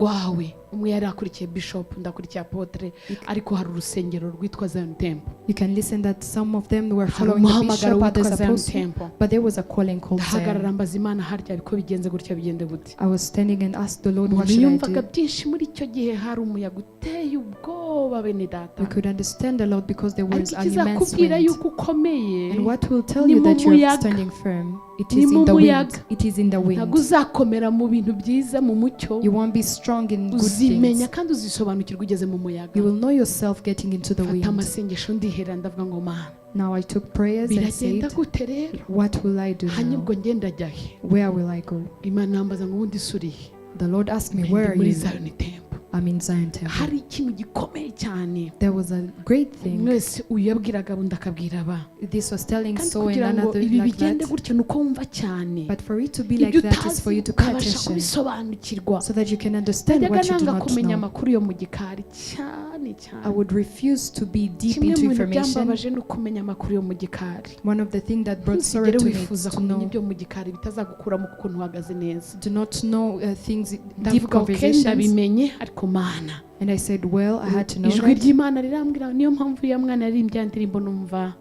rwawe, umwe yari akurikiye bishop, ndakurikiye apotre, ariko hari urusengero rwitwa Zion Temple. You can listen that some of them were Hari following the umuhamagaro bishop, witwa others Zion apostle, Temple. but there was a calling called Ndahagarara Zion. mbaza Imana harya biko bigenze gutya bigende gute. I was standing and asked the Lord, what Umuntu should I yumvaga do? byinshi muri icyo gihe, hari umuyaga uteye ubwoba bene data. We could understand a lot because there was Ariko an immense ikizakubwira wind. yuko ukomeye, And what will tell ni you mu that you're muyaga. standing firm? It Ni is mu in the wind. muyaga. It is in the wind. Ntabwo uzakomera mu bintu byiza mu mucyo. You won't be strong in good Uzimenya things. kandi uzisobanukirwa ugeze mu muyaga. You will know yourself getting into the Fata wind. amasengesho ndihera ndavuga ngo Mana, Now I took prayers and biragenda said, gute rero? what will I do Hanyuma now? ubwo ngenda ajya he? Where will I go? Imana nambaza ngo ubundi isuriye. The Lord asked me, where are Muri you? Zion Temple. I'm in Zion Temple. Hari ikintu gikomeye cyane. There was a great thing. Mwese uyabwiraga undi akabwira aba. This was telling Kandi so and kugira ngo another ibi like bigende that. gutyo ni uko wumva cyane. But for it to be like Ibyo that is utazi for you to pay ukabasha attention kubisobanukirwa. so that you can understand Najyaga what you do nanga not kumenya know. amakuru yo mu gikari cyane cyane. I would refuse to be deep Kimwe into mu bintu information. byambabaje ni ukumenya amakuru yo mu gikari. One of the things that brought sorrow Ntuzigere to me wifuza is to kumenya know, ibyo mu gikari bitazagukuramo ukuntu uhagaze neza. do not know things, deep Ndavuga ok, conversations. ndabimenye ariko Mana. And I said, well, I had to know Ijwi that. ry'Imana rirambwira, niyo mpamvu uriya mwana yaririmbye ya ndirimbo numva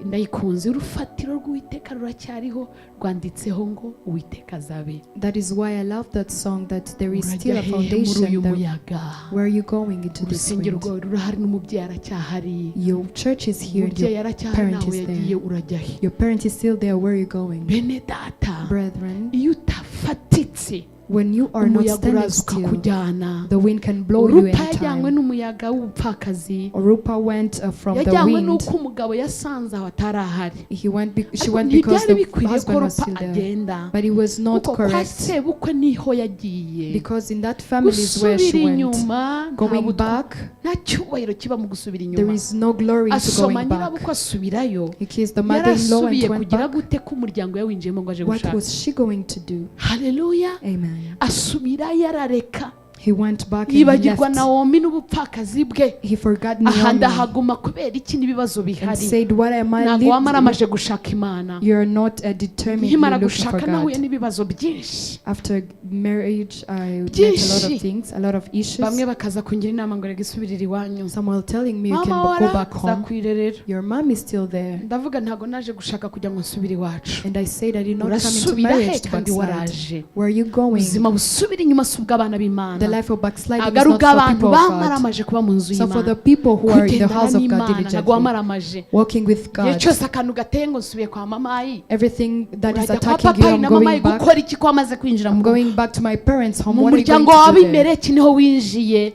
ndayikunze. Urufatiro rw'Uwiteka ruracyariho rwanditseho ngo Uwiteka azabe. That is why I love that song, that there is still Urajya a hehe muri foundation. uyu That muyaga? where are you going into this Urusengero wind? rwawe rurahari n'umubyeyi aracyahari. Your church is here and Umubyeyi your aracyahari parent ntaho is yagiye, there. urajya he? Your parent is still there. Where are you going? Bene data, Brethren, iyo utafatitse, when you are not umuyaga standing uraza still, ukakujyana. the wind can blow you Orupa yajyanywe anytime. n'umuyaga w'ubupfakazi. Orupa went from the Yajyanywe wind. n'uko umugabo yasanze aho atari ahari. He went she Ariko went because ntibyari the bikwiriye ko husband was Orupa still there. agenda, But it was not kuko kwa correct sebukwe niho yagiye. because in that family is where she Gusubira went. inyuma nta Going back, nta cyubahiro kiba mu gusubira there inyuma. is no glory to Asoma going back. nyirabukwe asubirayo. He kissed the mother-in-law and Yarasubiye went kugira back. gute ko umuryango yawinjiyemo ngo aje What gushaka? was she going to do? Haleluya. Amen. Asubirayo arareka. He went back and he Yibagirwa left. Nawomi n'ubupfakazi bwe. He forgot Ahandi Naomi ahaguma kubera iki n'ibibazo and bihari. said, what am I Ntabwo wamara living? amaje gushaka Imana. You're not determined Nkimara looking for gushaka nahuye God. n'ibibazo byinshi. After marriage, I met a lot Byinshi. of things, a lot of issues. Bamwe bakaza kungira inama ngo reka isubirire iwanyu. Some were telling me you can Mama go back home. warazakwirerera. Your mom is still there. Ndavuga ntabwo naje gushaka kugira ngo nsubire iwacu. And I said I did not come into Urasubira he marriage to kandi backslide. waraje? Where are you going? Ubuzima busubira inyuma si ubw'abana The b'Imana. life of backsliding Ntabwo is ari not for ubw'abantu people of God. bamaramaje kuba mu nzu So for y'Imana. the people who are in the Kugendana house of God n'Imana ntabwo diligently, wamaramaje. walking with Igihe God, cyose akantu gateye ngo nsubiye kwa mamayi, everything that is urajya kwa attacking you, papayi I'm na mamayi going back. gukora iki ko wamaze kwinjira I'm mu going back to my parents' home. mu What are you going muryango wa to do there? Abimeleki niho winjiye.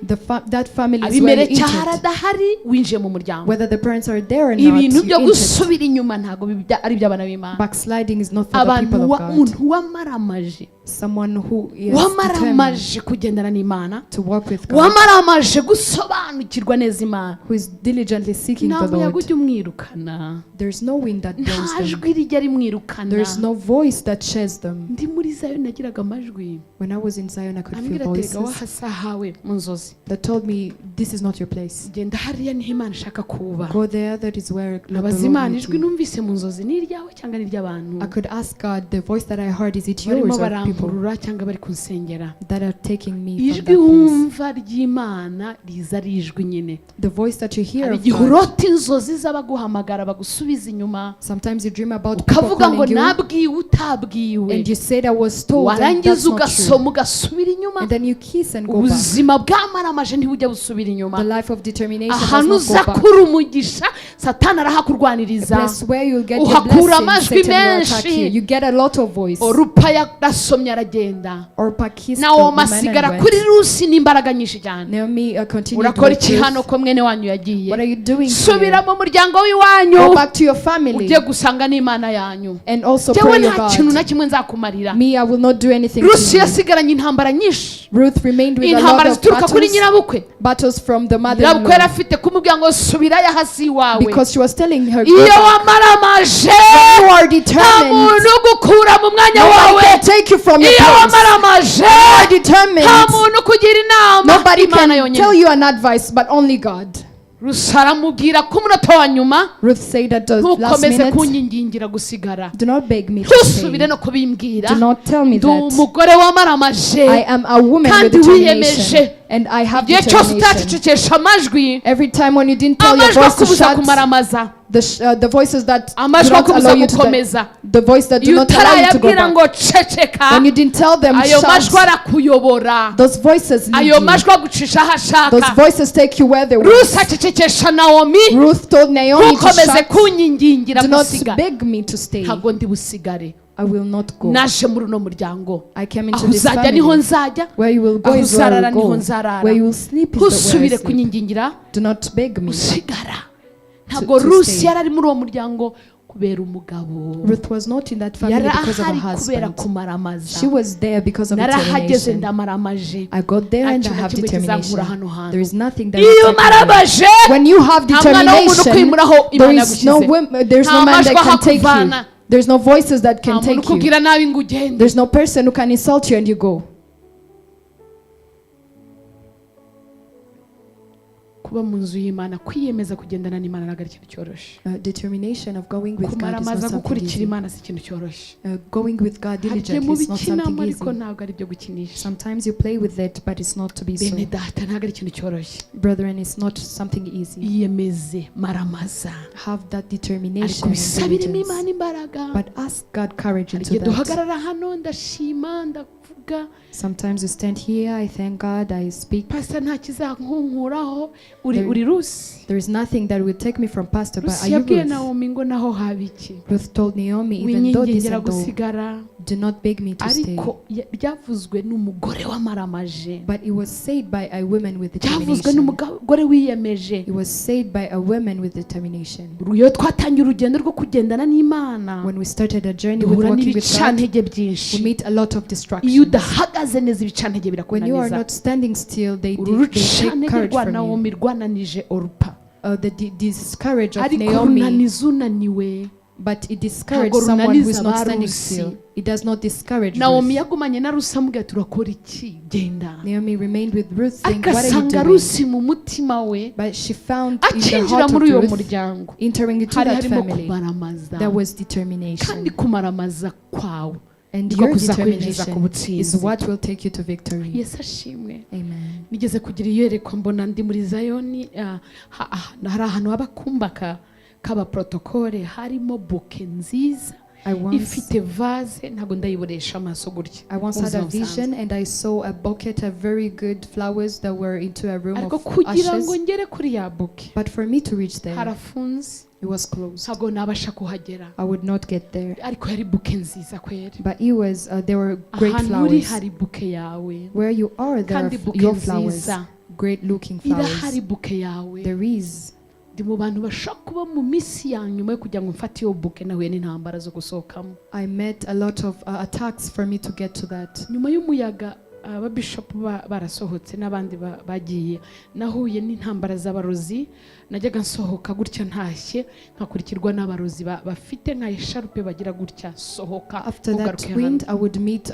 That family is where you Abimeleki ahari entered. adahari winjiye mu muryango. Whether the parents are there or not, Ibintu you byo entered. gusubira inyuma ntabwo ari iby'abana b'Imana. Backsliding is not for the Abantu people wa- of God. umuntu wamaramaje, Someone who is determined wamaramaje kugendana n'Imana, to walk with God, wamaramaje gusobanukirwa neza Imana, who is diligently seeking nta the muyaga Lord. ujya umwirukana, There's no wind that blows nta them. jwi rijya rimwirukana. There's no voice that shares them. Ndi muri Zayoni nagiraga amajwi When I was in Zion, I could feel ambwira ati, "Erega voices wahasahawe mu nzozi, that told me, this is not your place. genda hariya niho Imana ishaka kuba." Go there, that is where the Abaza Lord Imana, needs ijwi you. numvise mu nzozi ni iryawe cyangwa ni iry'abantu I could ask God, the voice that I heard, is it barimo yours or people baramburura cyangwa bari kunsengera? that are taking me from Ijwi that place? wumva ry'Imana riza ari ijwi nyine. The voice that you hear Hari of igihe God. urota inzozi z'abaguhamagara bagusubiza inyuma, Sometimes you dream about people ukavuga ngo calling you nabwiwe utabwiwe, and you said I was told, and warangiza that's not true. ugasoma ugasubira inyuma. And then you kiss and go back. Ubuzima bwamaramaje ntibujya busubira inyuma. The life of determination does Ahantu not go back. uzakura umugisha Satani A arahakurwaniriza. place where you'll get your Uhakura blessing, amajwi Satan will attack menshi. you. You get a lot of voice. Orupa yarasomye aragenda, Orpah kissed the Nawomi woman asigara and kuri went. Rusi n'imbaraga nyinshi cyane. Naomi continued Urakora with iki hano Ruth. ko mwene wanyu yagiye? What are you doing Subira here? mu muryango w'iwanyu, Go back to your family ujye gusanga n'Imana yanyu. and also Jyewe pray your nta kintu God. na kimwe nzakumarira. Me, I will not do anything to Rusi you. yasigaranye intambara nyinshi, Ruth remained with a lot intambara of zituruka kuri battles, nyirabukwe. battles from the Nyirabukwe yari mother-in-law, afite kumubwira ngo subirayo hasi iwawe. because she was telling her, go Iyo back. wamaramaje, You are nta determined. muntu ugukura mu mwanya Nobody wawe. can take you from your Iyo place. wamaramaje, You are determined. nta muntu ukugira inama, Nobody Imana can yonyine. tell you an advice, but only God. Rusi aramubwira ko umunota wa nyuma, Ruth said at the last ntukomeze minute, kunyingingira gusigara, do not beg me to ntusubire stay. no kubimbwira. Do not tell me Ndi that. umugore wamaramaje I am a woman with kandi wiyemeje. determination, and I have Igihe cyose determination. utacecekesha amajwi, Every time when you didn't tell your amajwi voice to akubuza shut, kumaramaza, the voices that do amajwi not allow akubuza you to, gukomeza, the voice that do iyo not allow you to go utarayabwira back. ngo ceceka, When you didn't tell them ayo majwi shut, arakuyobora, those voices lead ayo you. majwi agucisha aho Those ashaka. voices take you where they want. Rusi acecekesha Nawomi, Ruth told Naomi to ntukomeze shut. kunyingingira Do not gusigara, beg me to stay. ntabwo ndi busigare. I will not go. Naje muri uno muryango, I came into aho this uzajya niho family. nzajya, Where you will go aho is where I uzarara will niho go. nzarara. Where you will sleep is the where I Ntusubire sleep. kunyingingira Do not beg me. gusigara. Ntabwo To Rusi stay. yari ari muri uwo muryango kubera umugabo, Ruth was not in that family yari because of her ahari kubera husband. kumaramaza. She was there because of Narahageze determination. ndamaramaje, I got there nta and I kintu na have kimwe kizankura determination. hano hantu. There is nothing that Iyo will take me away. umaramaje, When you have nta mwana w'umuntu determination, ukwimuraho there Imana is no yagushyize. there's Nta no man that majwi can take you. ahakuvana. There's no voices that Nta can muntu take you. ukubwira nabi ngo ugende. There's no person who can insult you and you go. Kuba mu nzu y'Imana, kwiyemeza kugendana n'Imana ntabwo ari ikintu cyoroshye. Determination of going with God is not Kumaramaza something gukurikira easy. Imana si ikintu cyoroshye. Going with God Hari igihe diligently is not mubikinamo something ariko easy. ntabwo ari ibyo gukinisha. Sometimes you play with it, but it's not to be so. Bene data, ntabwo ari ikintu cyoroshye. Brethren, it's not something easy. Iyemeze, maramaza, Have that ariko determination and bisabiremo diligence. Imana imbaraga. But ask God courage Hari into igihe that. duhagarara hano, ndashima, ndavuga, Sometimes we stand here, I thank God, I speak. pastor nta kizankuraho, uri There- uri Rusi. There is nothing that will take me from pastor, but Rusi are you yabwiye Ruth? Nawomi ngo naho haba iki, Ruth told Naomi, even though this winyingingira and though, gusigara, do not beg me to stay. ariko byavuzwe n'umugore wamaramaje, But it was said by a woman with byavuzwe determination. n'umugore wiyemeje. It was said by a woman with determination. Iyo twatangiye urugendo rwo kugendana n'Imana, When we started a journey with duhura walking with God, n'ibicantege we byinshi. meet a lot of Iyo distractions. udahagaze neza, ibicantege When you are birakunaniza. not standing still, Uru they take rucantege courage rwa from you. Nawomi rwananije Orupa, The discourage of ariko Naomi, runaniza unaniwe. but it discourages Ntabwo someone who is runaniza not standing Abarusi. still. It does not discourage Nawomi Ruth. yagumanye na Rusi amubwira ati urakora iki, genda. Naomi remained with Ruth, saying, Ariko "What are you asanga doing?" Rusi mu mutima we, But she found in the akinjira heart of muri uwo Ruth, muryango, entering into hari that harimo family, kumaramaza. there was determination. Kandi kumaramaza kwawe And niko your kuzakwinjiza ku determination is butsinzi. what will take you to victory. Yesu ashimwe. Amen. Nigeze kugira iyerekwa, mbona ndi muri Zayoni, hari ahantu haba akumba k'abaprotokole, harimo buke nziza. I once Ifite vase, ntabwo ndayibonesha amaso gutya I once mu had a buzima busanzwe. vision and I saw a bucket of very good flowers that were into a room Ariko of kugira ngo ashes. ngere kuri ya bouquet, But for me to reach there, harafunze. it was closed. Ntabwo nabasha kuhagera. I would not get there. Ariko yari bouquet nziza kweri. But it was there were great Ahantu uri flowers. hari bouquet yawe. Where you are, there are Kandi bouquet your flowers, nziza. Great looking flowers. Irahari bouquet yawe. There is. Ndi mu bantu bashobora kuba mu minsi ya nyuma yo kugira ngo mfate iyo bouquet, nahuye n'intambara zo gusohokamo. I met a lot of attacks for me to get to that. Nyuma y'umuyaga, ababishopu barasohotse n'abandi bagiye, nahuye n'intambara z'abarozi. Najyaga nsohoka gutya ntashye, nkakurikirwa n'abarozi bafite nka écharpe, bagira gutya, sohoka, After that ntugaruke hano. wind, I would meet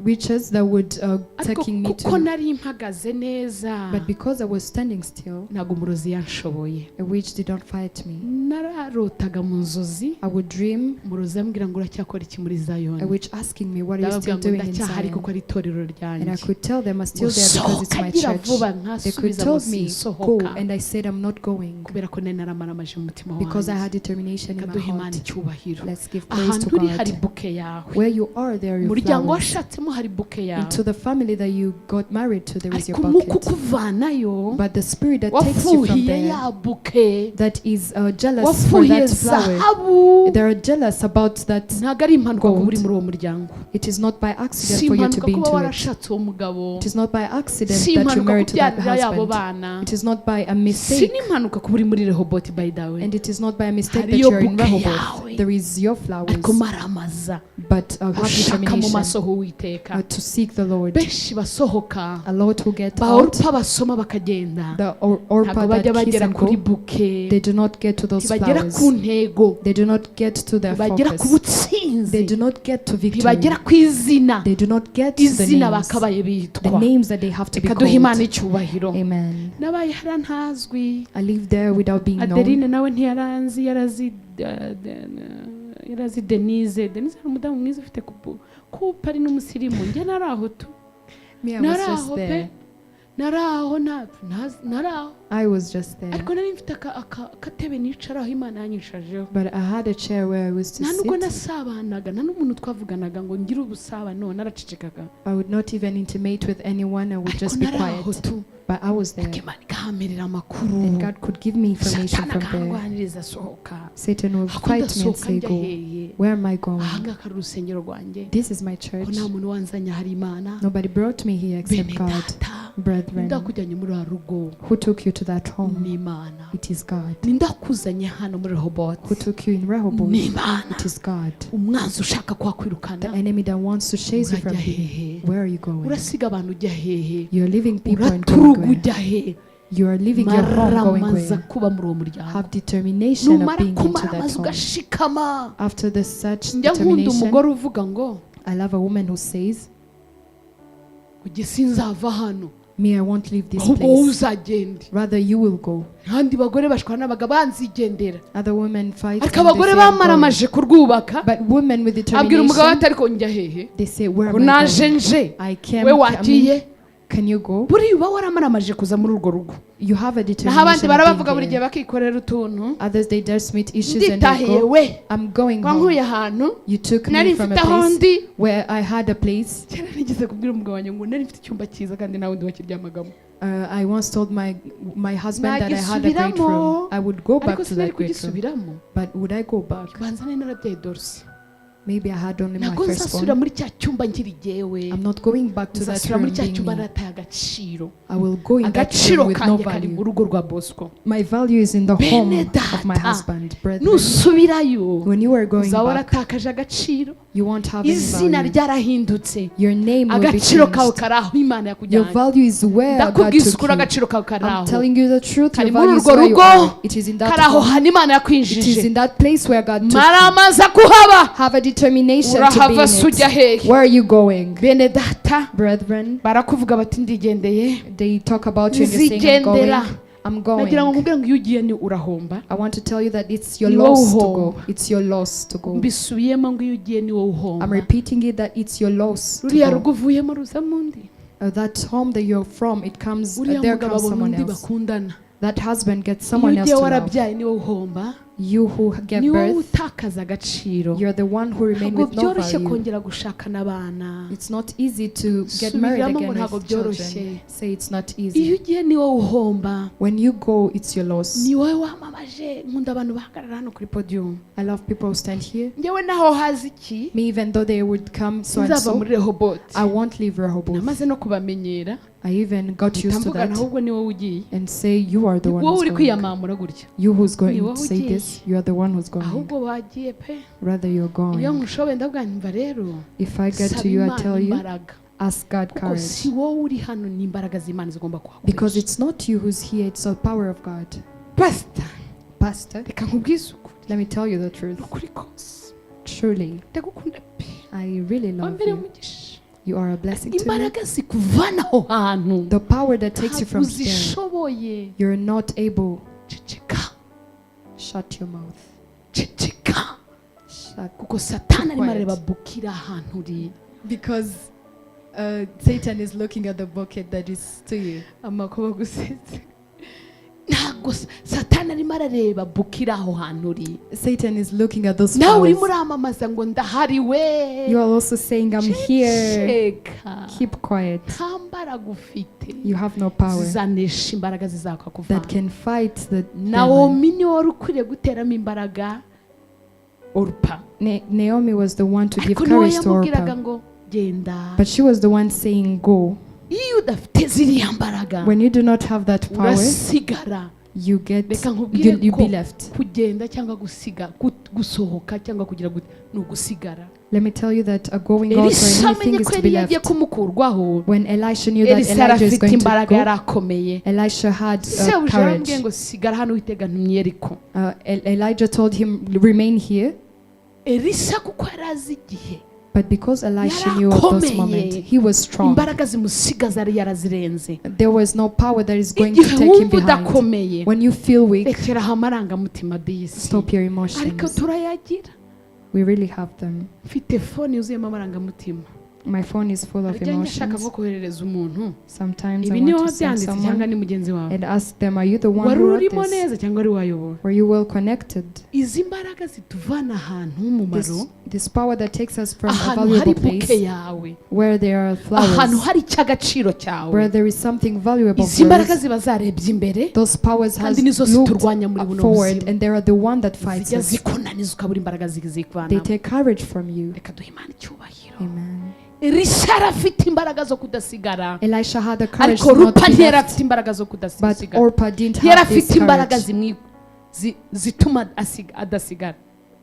witches that would Ariko taking me kuko to. Nari mpagaze neza, But because I was standing still, ntabwo umurozi yanshoboye. A witch did not fight me. Nararotaga mu nzozi, I would dream umurozi ambwira ngo uracyakora iki muri Zayoni? a witch asking me, "What are you Ndababwira still ngo doing in ndacyahari Zion?" kuko ari itorero ryanjye. And I could tell them, "I'm still there because it's Sohoka, my gira church." vuba. They could Nkasubiza tell ngo me, "Go," sinsohoka, and I said, "I'm not going," kubera ko nari naramaramaje mu mutima because I wanjye. had determination in my Reka duhe Imana heart. icyubahiro. Let's give praise to Ahantu uri hari God. bouquet yawe. Where you are, there are your Umuryango flowers. washatsemo hari bouquet yawe. Into the family that you got married to, there is your Ariko umwuka bucket. ukuvanayo, But the spirit that takes you from wafuhiye there, ya bouquet, that is jealous for wafuhiye that flower, zahabu, they are jealous about that ntabwo ari impanuka kuba uri gold. muri uwo muryango. It is not by accident Si for you to impanuka be kuba into it. warashatse uwo mugabo. It is not by accident Si that you impanuka married to that kubyarira y'abo husband. bana. It is not by a Si mistake. n'impanuka kuba uri muri Rehoboti, by the way. And it is not by a mistake that Hariyo you are in bouquet Rehoboth. yawe. There is your flowers. Ariko maramaza But have ushaka mu determination maso h'Uwiteka. To seek the Lord. Benshi basohoka, A lot who get ba out, Orupa basoma bakagenda, the Orpa ntabwo bajya that kiss bagera and kuri go, bouquet. they do not get to those Ntibagera flowers. ku ntego. They do not get to their Ntibagera ku focus. butsinzi. They do not get to victory. Ntibagera ku izina, They do not get to the izina names, bakabaye the bitwa. names that they have to be Reka duhe Imana called. icyubahiro. Amen. Nabaye hariya ntazwi. I live there without being known. Adeline nawe ntiyaranzi, yarazi yarazi Denise. Denise ari umudamu mwiza ufite coupe, ari n'umusirimu. Njye nari aho tu. Me, I was Nari just aho pe. there. Nari aho nari aho. I was just there. Ariko nari mfite akatebe nicaraho Imana yanyishajeho. But I had a chair where I was to Nta nubwo sit. nasabanaga, nta n'umuntu twavuganaga ngo ngire ubusabane, naracecekaga. I would not even intimate with anyone. I would Ariko just be nari aho quiet. tu. But I was there. Ariko Imana ikamperera amakuru. And God could give me information Satani from there. akangwaniriza, sohoka. Satan will Ako fight me and ndasohoka say, njya "Go." hehe? Where am I going? Ahangaha ari urusengero rwanjye. This is my Ko church. nta muntu wanzanye, hari Imana. Nobody brought me here except Bene God. data, Brethren, ndakujyanye muri uru rugo? who took you to that home? Ni Imana. It is God. Nindakuzanye hano muri Who Rehoboti? took you in Rehoboth? Ni Imana. It is God. Umwanzi ushaka The kuhakwirukana, enemy that wants to chase you from urajya here. hehe? Where are you going? Urasiga abantu ujya hehe? You're leaving people and going Uraturuga where? ujya hehe? You are leaving your home going Maramaza where? kuba muri uwo muryango. Have determination of Numara being into that kumaramaza home. ugashikama. After the such Njya nkunda determination, umugore uvuga ngo I love a woman who says, ujye sinzava hano, "Me, I won't leave this ahubwo wowe place. uzagende." Rather, you will go." Kandi bagore bashwana n'abagabo banzigendera. Other women fight Ariko and they abagore say, "I'm going." bamaramaje kurwubaka, But women with abwira umugabo determination, ati ariko njya hehe, they say, "Where ko am I naje going? nje, I came, we wagiye?" coming. Can you go?" Buriya uba waramaramaje kuza muri urwo rugo. You have a Naho determination abandi of being barabavuga buri gihe there. bakikorera utuntu. Others, they just meet issues and they Nditahiye go. we. "I'm going home. Wankuye ahantu You took me nari from a mfite aho place ndi. where I had a place." Kera nigeze kubwira umugabo wanjye ngo nari mfite icyumba cyiza kandi nta wundi wakiryamagamo. I once told my husband that I had a great Nagisubiramo. room. I would go back Ariko to sinari that great room. kugisubiramo. But would I go back? Banza nari narabyaye Dorsi. Maybe I had only my Ntabwo nzasubira firstborn. muri cya cyumba nkiri jyewe. I'm not going back to that Nzasubira room muri cya being cyumba me. narataye agaciro. I will go in that Agaciro room with no kanjye kari mu value. rugo rwa Bosco. My value is in the Bene home of my data, husband. Brethren, nusubirayo, when you are going uzaba back, waratakaje agaciro. you won't have any Izina value. ryarahindutse. Your name will be Agaciro kawe changed. kari aho Imana Your yakujyanye. value is where God Ndakubwiza took ukuri, you. agaciro kawe kari I'm aho. telling you the truth. Kari Your muri value is urwo where you rugo. are. It is in that Kari aho home. hantu Imana It is yakwinjije. in that place where God took you. Maramaza kuhaba. Have a determination to be Urahava in se ujya it. hehe? Where are you going? Bene data, Brethren, barakuvuga bati ndigendeye. they talk about you and you're saying, "I'm going. Nzigendera. I'm Nagira ngo going." nkubwire ngo iyo ugiye ni urahomba. I want to tell you that it's your Ni wowe loss to go. uhomba. It's your loss to go. Mbisubiyemo ngo iyo ugiye ni wowe I'm uhomba. repeating it that it's your loss to Ruriya go. rugo uvuyemo ruzamo undi. That home that you're from, it comes, Uriya there mugabo comes abona someone undi else. bakundana. That husband gets Iyo someone else ugiye to love. warabyaye niwe uhomba, You who get ni wowe birth, utakaza agaciro. you're the one who remain Ntabwo with no byoroshye value. kongera gushakana abana. It's not easy to get married Subiramo ngo again ntabwo with children. byoroshye. Say it's not Iyo easy. ugiye ni wowe uhomba, When you go, it's your loss. ni wowe wamamaje. Nkunda abantu bahagarara hano kuri podium. I love people who stand here. Njyewe naho haza iki, Me, even though they would come so and nzava so, muri Rehoboti. I won't leave Rehoboth. Namaze no kubamenyera. I even got used to Mvugana that ahubwo ni wowe ugiye, and say, you are the one wowe who's uri going. kwiyamamura gutya. You who's going Ni to wowe say ugiye. this, you are the one who's going. Ahubwo wagiye pe. Rather, you're Iyo going. nkushoboye ndavuga nti mva rero, If I get saba to you, I Imana tell you, imbaraga, ask God kuko courage. si wowe uri hano, ni imbaraga z'Imana zigomba Because kuhakoresha. it's not you who's here, it's the power of God. Pasita, Pastor, reka nkubwize ukuri, let me tell you the truth. ukuri kose, Truly, ndagukunda pe. I really love Wambere you. umugisha. You are a blessing to me. Imbaraga zikuvana aho hantu The power that takes you ntabwo from there, uzishoboye. you're not able. Ceceka. Shut your mouth. Ceceka. Shut. Kuko Satani arimo Quiet. arareba bukira ahantu uri. Because Satan is looking at the bucket that is to you. Amakuba gusetse, ntabwo Satani arimo arareba bukira aho hantu uri. Satan is looking at those Nawe urimo flowers. uramamaza ngo ndahari we. You are also saying, I'm here. Ceceka. Keep quiet. Nta mbaraga ufite You have no power zizanesha imbaraga zizakakuvana. that can fight the devil. Nawomi niwe wari ukwiriye guteramo imbaraga Orupa, Naomi was the one to give ariko niwe courage to yamubwiraga Orpah. ngo genda. But she was the one saying, go. Iyo udafite ziriya mbaraga, When you do not have that power, urasigara. you get Reka nkubwire you, you ko be left. kugenda cyangwa gusiga, gusohoka cyangwa kugira gute, ni ugusigara. Let me tell you that a going out or Elisa anything amenye is ko to be Eliya agiye left. kumukurwaho, When Elisha knew that Elisa yari Elijah is afite going to imbaraga, go, yari akomeye. Elisha had Sebuja courage. yaramubwiye ngo sigara hano witega ntumyeriko. Elijah told him, remain here. Elisa kuko yari azi igihe, But because Elisha knew of those Yarakomeye. moments, he was strong. Imbaraga zimusigaza yari yarazirenze. There was no power that is going to Igihe take him wumva behind. udakomeye, When you feel weak, rekeraho amarangamutima disi. stop your Ariko emotions. turayagira. We really have them. Mfite phone yuzuyemo amarangamutima. My phone is full of Harya njya nshaka nko emotions. koherereza umuntu, Sometimes ibi I niwe want to send wabyanditse cyangwa someone ni mugenzi wawe, and ask them, are you the one wari who wrote urimo this? neza cyangwa wari wayobora. Were you well connected? Izi mbaraga zituvana ahantu h'umumaro, This power that takes us from a ahantu hari valuable buke place yawe, where there are ahantu flowers, hari icy'agaciro cyawe, where there is something valuable izi for mbaraga us, ziba zarebye imbere, those powers has kandi nizo looked ziturwanya muri up buno forward buzima. and they are the one that fights Zijya us. zikunaniza ukabura imbaraga They zikvanamo. take courage from you. Reka duhe Imana icyubahiro. Amen. Elisa yari afite imbaraga zo kudasigara, Elisha had the courage ariko to not Rupa be ntiyari left, afite imbaraga zo but kudasigara. Orpah didn't Yari have this afite imbaraga courage. zituma adasigara.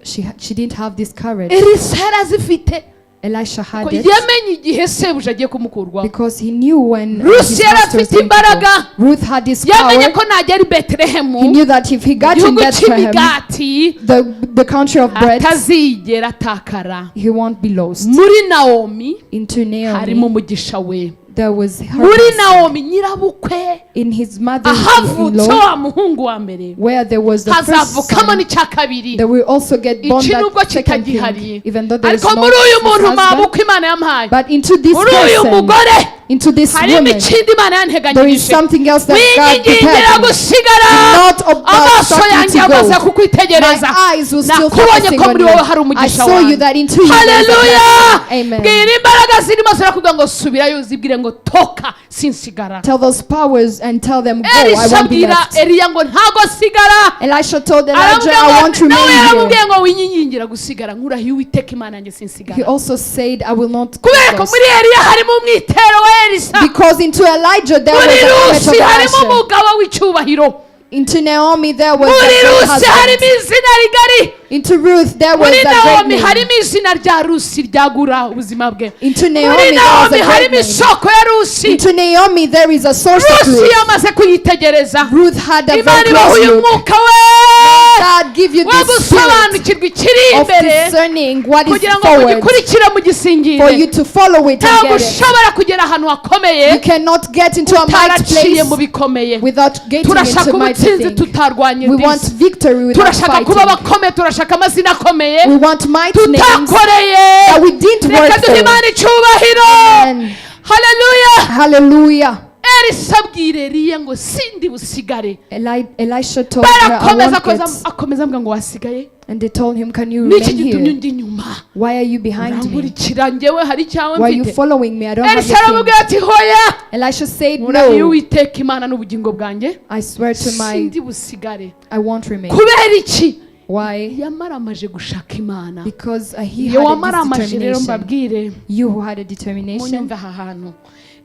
She didn't have this courage. Elisa yari azifite, Elisha ko had it yamenye igihe sebuja agiye kumukurwaho. because he knew when Rusi his yari master was afite going to go. imbaraga. Ruth had this Yamenye power. ko nagera i Betelehemu, He knew that if he got in igihugu Bethlehem, cy'imigati, the country of bread, atazigera atakara. he won't be lost. Muri Nawomi Into harimo Naomi, umugisha we. there was her Muri blessing. Nawomi nyirabukwe, In his ahavutse mother-in-law, wa muhungu wa mbere, where there was the first hazavukamo son, n'icya kabiri. they will also get born Iki nubwo that second kitagihari, thing, even though there is ariko no muri uyu his muntu husband. mabukwe Imana yampaye, But into this muri uyu person, mugore into this harimo woman, ikindi Imana there is yanteganyirije. something else that God Winyingingira prepared me. gusigara. Do not Amaso obstruct me yanjye to yamaze go. kukwitegereza. My eyes will still Nakubonye focusing ko on muri you. wowe hari I umugisha saw you wanjye. that into you there is a Haleluya. blessing. Amen. Bwira imbaraga zirimo zirakubwira ngo subirayo, uzibwire ngo toka sinsigara. Tell those powers and tell them, go, I Elisha won't be abwira left. Eliya ngo ntago sigara. Elisha told Elijah, Aramubwira I won't ngo nawe remain here. yaramubwiye ngo winyingingira gusigara, nkurahiye Uwiteka Imana yanjye He sinsigara. also said, I will not be Kubera ko lost. muri Eliya harimo umwitero wa Elisa, Because into Elijah there was muri a image of Rusi harimo Elisha. umugabo w'icyubahiro, Into Naomi there was muri a great Rusi husband. harimo izina rigari, Into Ruth there was muri a great Nawomi name. harimo izina rya Rusi ryagura ubuzima bwe, Into muri Naomi there was Nawomi a great harimo name. isoko ya Rusi. Into Naomi there is a source of Rusi Ruth. yamaze kuyitegereza. Ruth had a Imana very ibaha close uyu look. mwuka we God give you wo this spirit gusobanukirwa ikiri of imbere, discerning what is kugira ngo forward mugikurikire for you mugisingire. to follow it and Ntabwo get it. ushobora kugera ahantu hakomeye You cannot get into a mighty utaraciye place mu bikomeye. without getting Turashaka into mighty ubutsinzi thing. tutarwanye We want disi. victory without Turashaka kuba fighting. abakomeye, turashaka amazina akomeye We want mighty names tutakoreye. that we didn't Reka work duhe for. Imana icyubahiro. Amen. Haleluya. Hallelujah. Elisa abwira Eliya ngo sindi busigare. Elisha told her, "I Barakomeza won't akomeza get." akomeza ambwira ngo wasigaye. And they told him, "Can you Niki remain gitumye here? undi inyuma? Why are you behind me? Urankurikira njyewe hari icyawe Why are you mfite? following me? I don't have Elisa your aramubwira thing." ati hoya, Elisha said, murahiye "No, Uwiteka Imana n'ubugingo bwanjye, I swear to my, sindi busigare. I won't remain." Kubera iki? Why? Yamaramaje gushaka Imana. Because he Iyo had a wamaramaje rero, determination. mbabwire, You who had a determination, munyumve aha hantu,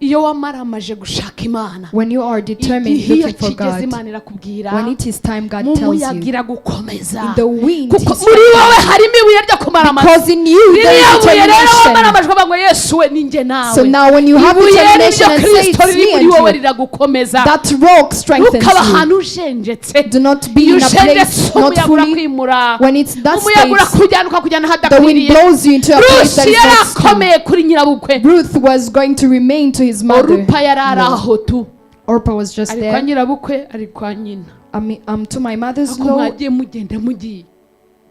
iyo wamaramaje gushaka Imana, when you are determined igihe iyo looking for kigeze God, Imana irakubwira, when it is time, God mu tells muyaga you. iragukomeza, In the wind, kuko He muri wowe harimo ibuye ryo kumaramaza. because in you there Ririya is buye rero determination. wamaramajwe bavuga ngo Yesu we ninjye nawe, So now when you have ibuye determination ryo and say Kristo it's riri me muri and wowe you, riragukomeza. that rock strengthens Ntukaba you. ahantu ujenjetse. Do not be Iyo in a place ujenjetse not umuyaga fully. urakwimura, When it's that umuyaga state, urakujyana ukakujyana the wind ahadakwiriye. blows you into a place that Rusi is not still. yarakomeye kuri nyirabukwe. Ruth was going to remain to his mother. Orupa yari ari No. aho tu, Orpah was just ari kwa there. nyirabukwe, ari kwa nyina. I mean, to my mother's Ako law, mwagiye mugenda mugiye,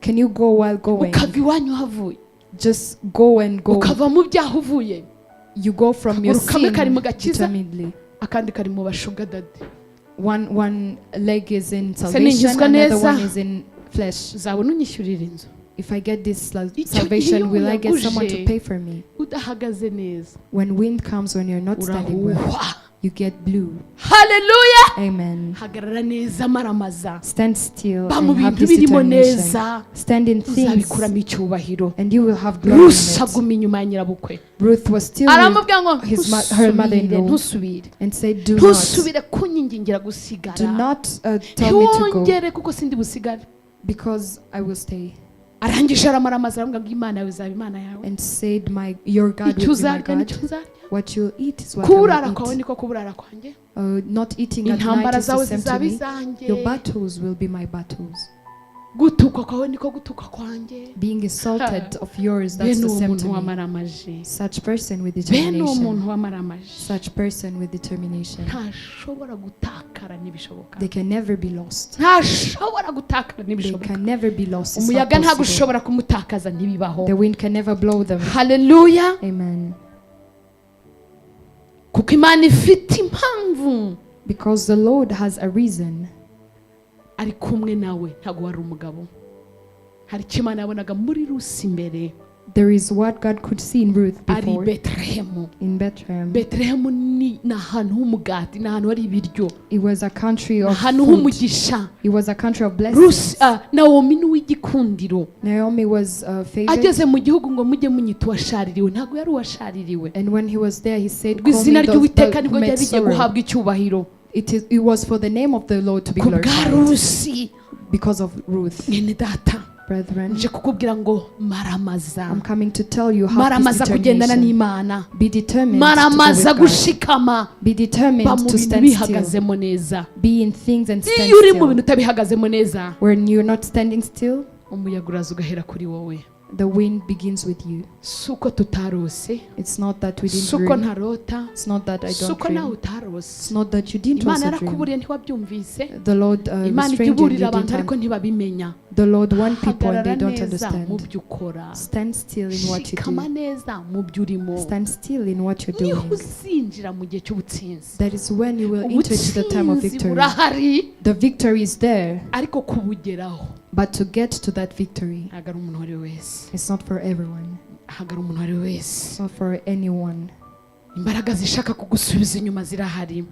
can you go while going? ukava iwanyu havuye, Just go and go. ukava mu byaha uvuye. You go from your Akaguru kamwe sin kari mu gakiza, determinedly. akandi kari mu bashuga daddy. One leg is in Se salvation, ninkizwa another neza, one is in flesh. uzabona unyishyurira inzu. If I get this Icyo gihe salvation, iyo will I get someone to umuyaga uje, pay for me? udahagaze neza, When wind comes, when you're not standing well, urahuhwa. you get blue. Haleluya. Amen. Hagarara neza, maramaza, Stand still ba mu and have bintu this birimo determination. neza, Stand in things, uzabikuramo icyubahiro. and you will have glory in Rusi it. aguma inyuma ya nyirabukwe, Ruth was still with aramubwira ngo her ntusubire, mother-in-law ntusubire, and said, "Do not, ntusubire kunyingingira do gusigara, not tell me to go, ntiwongere kuko sindi busigare. Because I will stay." Arangije aramaramaza aramubwira ngo Imana yawe izaba Imana yawe, And said, "My, your God icyo will be my uzarya God. nicyo nzarya, What you'll eat is what I kuburara will kwawe eat. niko kuburara kwanjye, Not eating at night intambara is the zawe same to zizaba me. izanjye, Your battles will be my battles. Gutukwa kwawe niko gutukwa kwanjye." Being insulted of yours, that's Bene the uwo same muntu to me." wamaramaje, Such person with bene uwo determination. muntu wamaramaje Such person with determination. ntashobora gutakara, ntibishoboka. They can never be lost. Ntashobora gutakara, They ntibishoboka. can never be lost. It's not Umuyaga ntabwo possible. ushobora kumutakaza, ntibibaho. The wind can never blow them. Haleluya. Amen. Kuko Imana ifite impamvu. Because the Lord has a reason. Ari kumwe nawe, ntabwo wari umugabo, hari icyo Imana yabonaga muri Rusi imbere. There is what God could see in Ruth Ari i before Betelehemu. in Bethlehem. Betelehemu ni ahantu h'umugati, ni ahantu hari ibiryo, It was a country ni of ahantu food. h'umugisha. It was a country of Rusi blessings. Nawomi ni uw'igikundiro. Naomi was favored. Ageze mu gihugu ngo mujye munyita uwashaririwe, ntabwo yari uwashaririwe. And when he was there, he said, Ubwo "Call izina me those ry'Uwiteka that nibwo who ryari met rigiye sorrow." guhabwa icyubahiro It was for the name of the Lord to be ku bwa glorified Rusi. Because of Ruth. Mwene data, Brethren, nje kukubwira ngo maramaza, I'm coming to tell you how this maramaza kugendana determination. n'Imana, Be determined to go maramaza with God. gushikama, Be determined ba mu to bintu stand still. bihagazemo neza. Be in things and stand Iyo uri mu still. bintu utabihagazemo neza, When you're not standing still, umuyaga uraza ugahera kuri wowe. The wind begins with you. Si uko tutarose, It's not that we si didn't uko dream. ntarota, It's not that I si don't uko nawe dream. utarose. It's not that you didn't Imana also dream. yarakuburiye ntiwabyumvise. The Lord Imana ijya restrained you and iburira you abantu didn't. ariko ntibabimenya. The Lord warned people and Hagarara they don't neza mu understand. byo ukora, Stand still in what you shikama do. neza mu byo urimo, Stand still in what you're niho doing. uzinjira mu gihe cy'ubutsinzi. That is when you will enter into the time of Ubutsinzi victory. burahari, The victory is there, ariko kubugeraho but to get to that victory, ntabwo ari umuntu uwo ari we wese. it's not for everyone. Ntabwo ari umuntu uwo ari we wese. It's not for anyone. Imbaraga zishaka kugusubiza inyuma zirahari.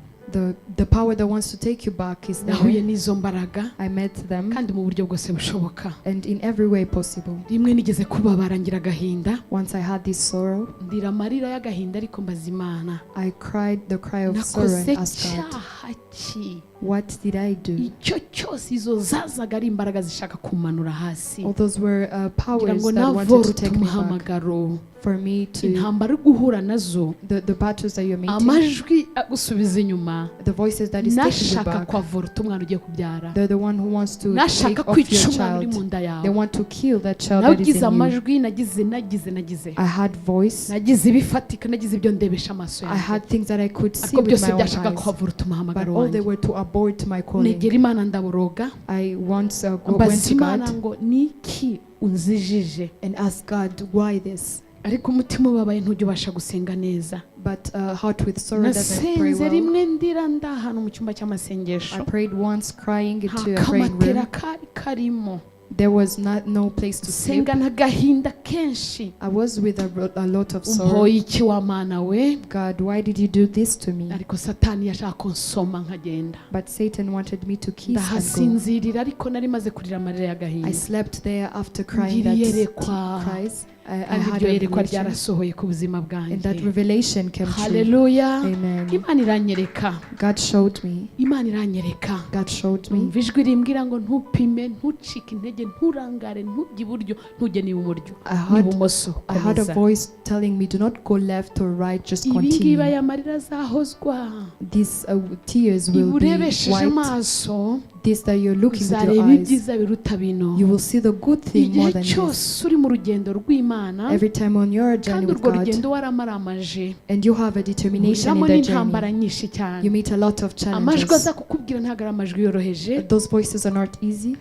The power that wants to take you back is Nahuye there. n'izo mbaraga, I met them, kandi mu buryo bwose bushoboka. And in every way possible. Rimwe nigeze kubabara ngira agahinda, Once I had this sorrow, ndira amarira y'agahinda, ariko mbaza Imana, I cried the cry of sorrow nakoze and asked God, cyaha ki? "What did I do?" Icyo cyose izo zazaga ari imbaraga zishaka kumanura hasi, All those were kugira powers ngo that wanted to navorute take me back. umuhamagaro. For me to Intambara uri guhura nazo, the battles that you're meeting, amajwi agusubiza inyuma, the voices that is taking you nashaka back, kwavorota umwana ugiye kubyara, they're the one who wants to nashaka take off kwica your umwana uri mu child. nda They yawe. want to kill that child that is Nagize in you. amajwi, nagize, nagize, nagize, I had voice. nagize ibifatika, nagize ibyo ndebesha amaso I yanjye, had things that I could see ariko with byose my own byashaka eyes. kwavorota But umuhamagaro all they wanjye. were to abort my calling. Negera Imana ndaboroga, I once went mbaza to Imana God ngo niki unzijije? And asked God, "Why this?" Ariko umutima ubabaye ntujya ubasha gusenga neza. But heart with sorrow doesn't pray Nasenze well. rimwe ndira ndahantu mu cyumba cy'amasengesho. I prayed once crying Nta into a praying kamatera room. kari karimo. There was not no place to sleep. Senga n'agahinda kenshi. I was with a lot of sorrow. Umpoye iki wa Mana we? God, why did you do this to me? Ariko Satani yashaka ko nsoma nkagenda. But Satan wanted me to kiss and go. Ndahasinzirira ariko nari maze kurira amarira I y'agahinda. slept there after crying Ngira that iyerekwa. cries. I Kandi had iryo a yerekwa revelation, ryarasohoye ku buzima and that bwanjye. revelation came true. Haleluya. Amen. Imana iranyereka. God showed me. Imana iranyereka. God showed me. Umva ijwi rimbwira ngo ntupime, ntucike intege, nturangare, ntujye iburyo, ntujye n'iburyo, I heard, n'ibumoso. I heard a Komeza. voice telling me, do not go left or right, just Ibi ngibi continue. aya marira azahozwa. These tears will be Urebesheje wiped. amaso This that you're looking with your uzareba eyes, ibyiza biruta bino. you will see the good thing more Igihe than this. cyose uri mu rugendo rw'Imana Every time on your journey kandi with urwo God, rugendo waramaramaje and you have a determination in uhuriramo that n'intambara journey, nyinshi cyane. you meet a lot of Amajwi challenges. aza kukubwira ntabwo ari amajwi yoroheje. Those voices are not easy.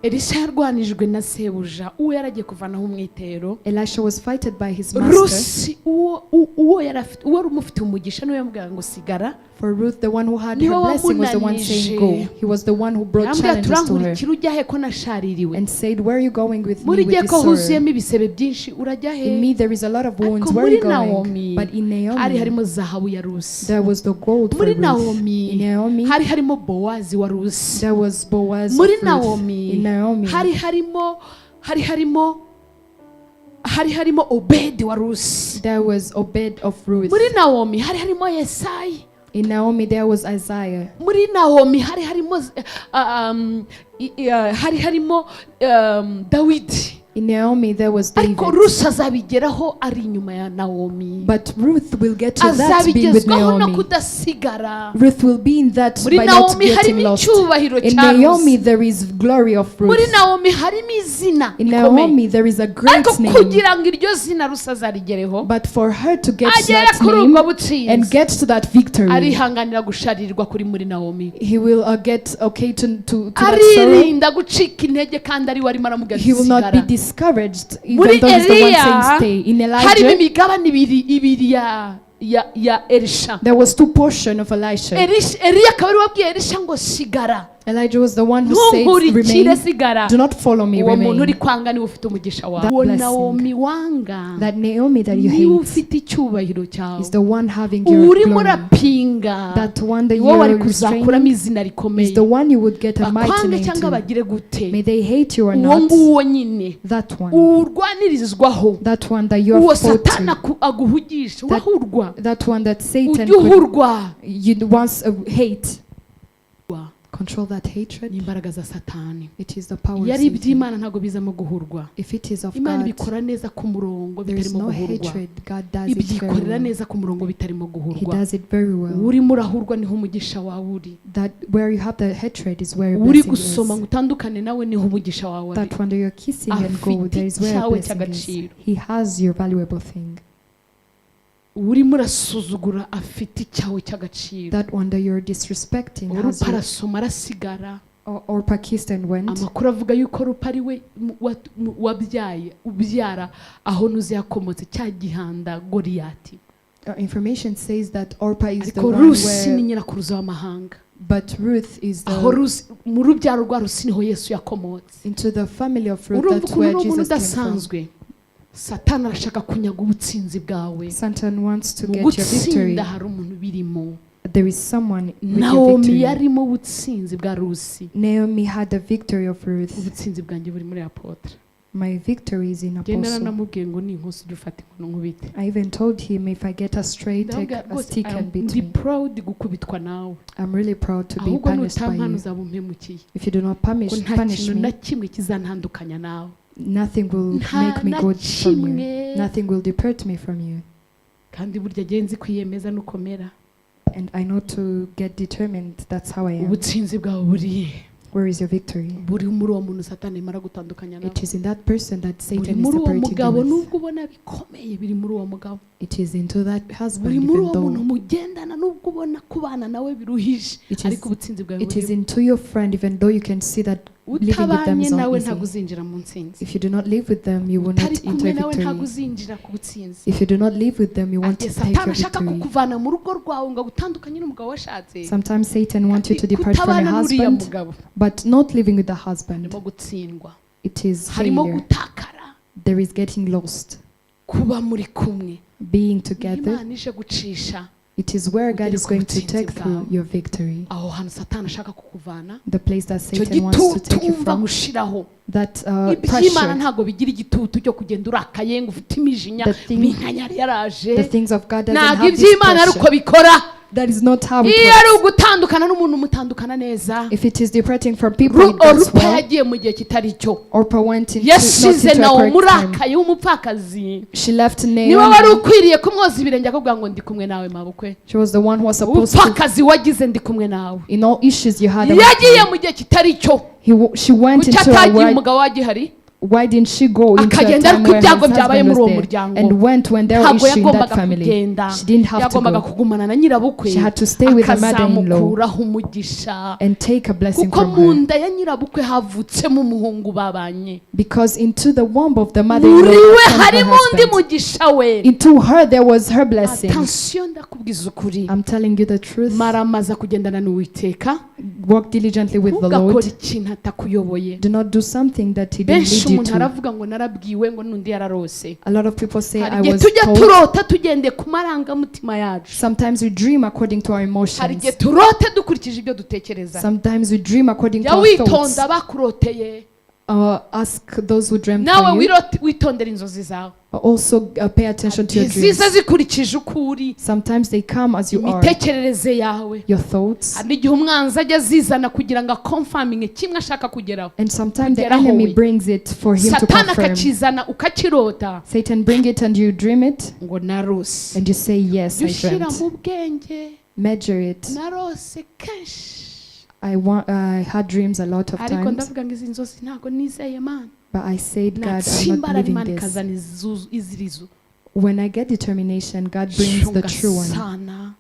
Elisha yarwanijwe na sebuja uwo yaragiye kuvanaho umwitero. Elisha was fighted by his master. Rusi uwo uwo yari afite uwo wari umufitiye umugisha niwe yamubwiraga ngo sigara. For Ruth, the one who had Niwe her blessing was the one saying, wamunanije. go. He was the one who brought Yambwira challenges to her turankurikira ujya he ko nashaririwe. and said, where are you going with me Muri with gihe this ko sorrow? huzuyemo ibisebe byinshi urajya he? In me there is a lot of wounds. Ariko Where are you muri going? Naomi But in hari Naomi, harimo zahabu ya Rusi. there was the gold for Muri Ruth. Naomi In Naomi, hari harimo Bowazi wa Rusi. there was Boaz of Muri Ruth. Naomi In Naomi, hari harimo Obedi wa Rusi. there was Obed of Ruth. Muri Naomi hari harimo Yesayi. In Naomi, there was Isaiah. Muri Naomi hari harimo hari harimo Dawidi. In Naomi, there was Ariko David. Rusi azabigeraho ari inyuma ya Naomi. But Ruth will get to that being with Azabigezwaho no Naomi. kudasigara. Ruth will be in that Muri by not Naomi getting harimo lost. icyubahiro In cya Naomi, Rusi. there is glory of Muri Ruth. Naomi harimo izina In rikomeye. Naomi, there is a great Ariko name. kugira ngo iryo zina Rusi azarigereho But for her to get to agere that kuri name ubwo and butsinzi get to that victory, arihanganira gusharirwa kuri muri Naomi. he will get okay to that sorrow. Aririnda gucika intege kandi ari we arimo aramubwira He will not be sigara. discouraged, even Muri though he's the one saying Eliya stay. In harimo Elijah, imigabane ibiri ibiri ya Elisha. there was two portion of Elisha. Elisha Eliya akaba ari we wabwiye Elisha ngo sigara, Elijah was the one who said, ntunkurikire, remain. sigara. Do not follow me, Uwo muntu uri remain. kwanga niwe ufite umugisha wawe. That Uwo blessing. Naomi wanga That Naomi that you niwe hate ufite icyubahiro cyawe. is the one having your Urimo glory. urapinga That one that ni wowe wari you're kuzakuramo restraining izina rikomeye. is the one you would get a mighty Bakwange name cyangwa to. bagire gute, May they hate you or uwo not, nguwo nyine that one, urwanirizwaho, that one that you are uwo fought Satani to, aguhugisha urahurwa, that one that Satan ujya could, uhurwa you once hate. Control that hatred. N'imbaraga za Satani. It is the power Iyo of ari Satan. iby'Imana ntabwo bizamo guhurwa. If it is of Imana God, ibikora neza ku murongo there is bitarimo no guhurwa. hatred. God does it very Ibyikorera well. neza ku murongo bitarimo He guhurwa. does it very well. Urimo urahurwa niho umugisha wawe uri. That where you have the hatred is where your Uri blessing gusoma is. ngo utandukane nawe niho umugisha wawe ari. That one that you're kissing and go, Afite there is where your icyawe blessing is. cy'agaciro. He has your valuable thing. Urimo urasuzugura afite icyawe cy'agaciro. That one that you're disrespecting has Rupa your, arasoma arasigara. or Pakistan went. Amakuru avuga yuko Rupa ari we wabyaye ubyara aho nuzi yakomotse cya gihanda Goliyati. Information says that Orpah is the Ariko one Rusi ni where, nyirakuruza w'amahanga. but Ruth is Aho the Rusi mu rubyaro rwa Rusi niho Yesu yakomotse. into the family of Ruth. Urumva That's ukuntu where uri umuntu Jesus came from. udasanzwe. Satani arashaka kunyaga ubutsinzi bwawe. Satan wants to Mu get your victory. gutsinda hari umuntu ubirimo. There is someone with your Naomi victory. yarimo ubutsinzi bwa Rusi. Naomi had the victory of Ruth. Ubutsinzi bwanjye buri muri apotre. My victory is in Njye apostle. naranamubwiye ngo ni inkosi ujye ufata inkono nkubite. I even told him if I get astray, take Ndamubwira a rwose, stick I am- and beat ndi me. proud gukubitwa nawe. I'm really proud to be Ahubwo punished by nutampana you. uzaba umpemukiye. If you do not Ko punish, nta punish kintu na me, kimwe kizantandukanya nawe. nothing will Nta make me na go from you. kimwe. Nothing will depart me from you. Kandi burya genzi kwiyemeza nukomera. And I know to get determined. That's how I am. Ubutsinzi bwawe buri Where is your victory? buri muri uwo muntu Satani imara gutandukanya nawe. It is in that person that Buri Satan is muri uwo separating you mugabo with. nubwo ubona bikomeye biri muri uwo mugabo. It is into that husband, Buri muri even uwo muntu though mugendana nubwo ubona kubana nawe biruhije It is- ariko ubutsinzi bwawe it is buri into your friend, even though you can see that Living with them Utabanye is not nawe easy. ntabwo uzinjira mu ntsinzi. If you do not live with them, you will not Utari kumwe enter nawe ntabwo victory. uzinjira ku butsinzi. If you do not live with them, you won't Igihe take Satani your ashaka victory. kukuvana mu rugo rwawe ngo agutandukanye n'umugabo washatse, Sometimes Satan wants you to depart from your kutabana n'uriya husband, mugabo but not living with the husband, harimo gutsindwa, it is harimo failure. gutakara. There is getting lost. Kuba muri kumwe, Being together, Imana ije gucisha it is where God ugere is ku going to butsinzi take through bwawe. your victory. Aho hantu Satani ashaka kukuvana, The place that icyo Satan wants to gitutu take you wumva from, gushiraho, that iby'Imana pressure, ntabwo bigira igitutu cyo kugenda urakaye ngo ufite imijinya, The thing- minkanyari yaraje. the things of God doesn't Ntabwo have this iby'Imana ari uko pressure. bikora. That is not how it Iyo ari works. ugutandukana n'umuntu, mutandukana neza. If it is departing from people, it goes Orupa well. yagiye mu gihe kitari cyo. Orpah went into, not Yashize into a nawe correct time. murakaye w'umupfakazi, She left niwe wari Naomi. ukwiriye kumwoza ibirenge akabwira ngo ndi kumwe nawe mabukwe. She was the one who was supposed to, Umupfakazi wagize ndi kumwe nawe. in all issues you had, Yagiye mu gihe kitari cyo. she went Kuki into a atagiye wide. umugabo we agihari? Why didn't she go into a Akagenda time ariko where her ibyago byabaye husband muri uwo was there muryango. and went when there were Ntabwo issues in that yagombaga family? kugenda. She didn't have to Yagombaga go kugumana na nyirabukwe, She had to stay with her mother-in-law akazamukuraho umugisha, and take a blessing kuko from mu her. nda ya nyirabukwe havutsemo umuhungu babanye. Because into the womb of the Muri mother-in-law we came her harimo undi husband. mugisha we. Into her there was her blessing. Attention, ndakubwiza ukuri, I'm telling you the truth. maramaza kugendana n'Uwiteka. Walk diligently with the Ntugakore Lord. ikintu atakuyoboye. Do not do something that He didn't Benshi lead you umuntu to. aravuga ngo narabwiwe, ngo n'undi yararose. A lot of people say, Hari I igihe was tujya told. turota tugendeye ku marangamutima yacu. Sometimes we dream according to our Hari emotions. igihe turota dukurikije ibyo dutekereza. Sometimes we dream according to Jya our thoughts. witonda bakuroteye. Ask those who dreamt Nawe for you. witondera inzozi zawe. Also pay attention to your dreams. Ziza zikurikije uko uri, Sometimes they come as you are, imitekerereze yawe. your thoughts. Hari n'igihe umwanzi ajya azizana kugira ngo akomfaminge kimwe ashaka kugeraho. And sometimes the Kugeraho enemy we. brings it for him to Satani confirm. akakizana ukakirota Satan bring it and you dream it ngo narose. and you say, yes, Jya I ushyira dreamt. mu bwenge. Measure it. Narose kenshi, I had dreams a lot of ariko times, ndavuga ngo izi nzozi ntabwo nizeye Mana. but I said, God, I'm not Natsimbarara, believing Imana this. ikazana izirizo. When I get determination, God brings the true one. Sana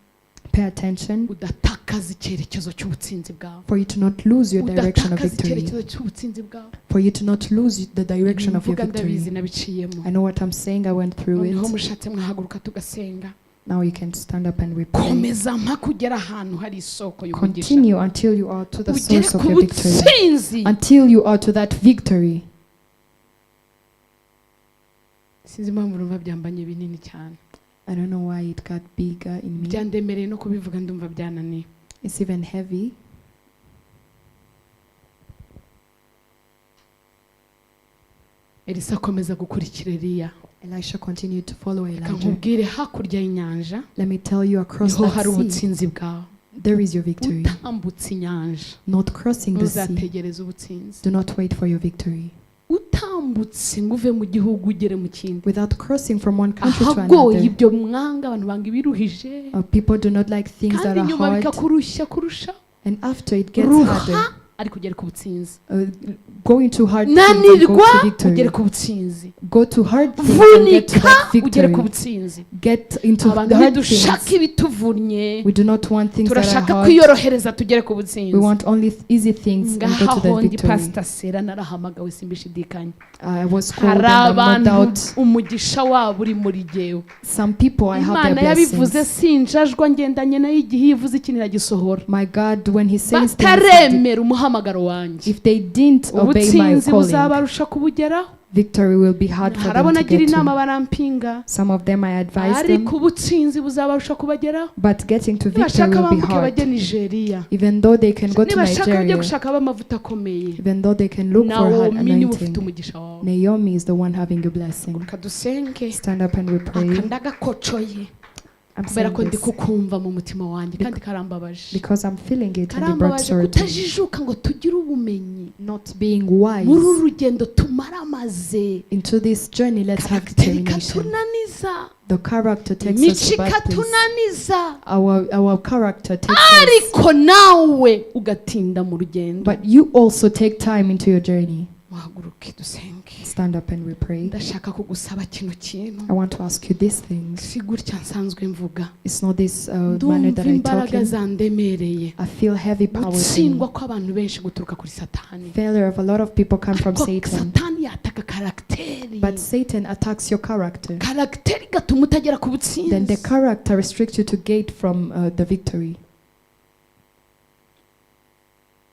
Pay attention udatakaza icyerekezo cy'ubutsinzi bwawe. for you to not lose your direction of Udatakaza victory. icyerekezo cy'ubutsinzi bwawe. For you to not lose the direction of your Mvuga ndabizi, victory. nabiciyemo. I know what I'm saying. I went through Noneho it. mushatse mwahaguruka tugasenga. Now you can stand up and we pray. Komeza mpa kugera ahantu hari isoko y'umugisha, Continue until you are to the ugere source of ku your victory. butsinzi. Until you are to that victory. Sinzi impamvu numva byambanye binini cyane. I don't know why it got bigger in me. Byandemereye no kubivuga, ndumva byananiye. It's even heavy. Elisa akomeza gukurikira Eliya. Elisha continued to follow Reka Elijah. nkubwire, hakurya y'inyanja Let me tell you, across niho hari that sea, ubutsinzi bwawe. there is your victory. Utambutse inyanja, Not crossing the sea. ntuzategereze ubutsinzi. Do not wait for your victory. Utambutse ngo uve mu gihugu ugere mu kindi, Without crossing from one country to ahagoye, another. ibyo mwanga, abantu banga ibiruhije, People do not like things that kandi are nyuma hard. bikakurushya kurusha. And after it gets Ruha harder. ariko ugere ku butsinzi. Go into hard things and go Nanirwa to victory. ugere ku butsinzi. Go to hard things and get to Vunika that ugere ku victory. butsinzi. Get into Abantu the hard ntidushaka things. ibituvunnye, We do not want things that are turashaka hard. kwiyorohereza tugere ku butsinzi. We want only easy things and go Ngaha to the hondi victory. Pastor Sera, narahamagawe simbishidikanya. I was called Hari and I'm no abantu doubt. umugisha wabo uri muri jyewe. Some people, I have Imana their yabivuze, blessings. sinjajwa, ngendanye nayo igihe iyo ivuze ikintu iragisohora. My God, when He says things, Bataremera umuhamagaro wanjye, if they didn't obey my ubutsinzi calling, buzabarusha kubugeraho. victory will be hard for Hari them abo to nagira get inama to. barampinga, Some of them I advise them, ariko ubutsinzi buzabarusha kubageraho. but getting to victory Nibashaka will be bambuke hard. bajye Nigeria, Even though they can go to nibashaka bajye Nigeria, gushaka ab'amavuta akomeye, even though they can look for hard Nawomi niwe ufite anointing, umugisha wawe. Naomi is the one having a blessing. Reka dusenge. Stand up and we pray. Aka ndagakocoye I'm kubera saying ko ndi this kukumva mu mutima wanjye kandi karambabaje. because I'm feeling it and it brought Karambabaje sorrow to me. kutajijuka ngo tugire ubumenyi Not being muri uru wise rugendo tumaramaze. into this journey, let's have Caractère determination. ikatunaniza, The character takes us imico to bad place. ikatunaniza, Our character takes us. ariko nawe ugatinda mu rugendo. But you also take time into your journey. Muhaguruke dusenge. Stand up and we pray. Ndashaka kugusaba kino kintu. I want to ask you these things. Si gutya nsanzwe mvuga. It's not this manner Ndumva that I talk imbaraga in. zandemereye. I feel heavy power in me. Gutsindwa kw'abantu benshi guturuka kuri Satani. Failure of a lot of people come from Ariko Satan. Satani yataka caractère. But Satan attacks your character. Caractère igatuma utagera ku Then the butsinzi. Character restricts you to gate from the victory.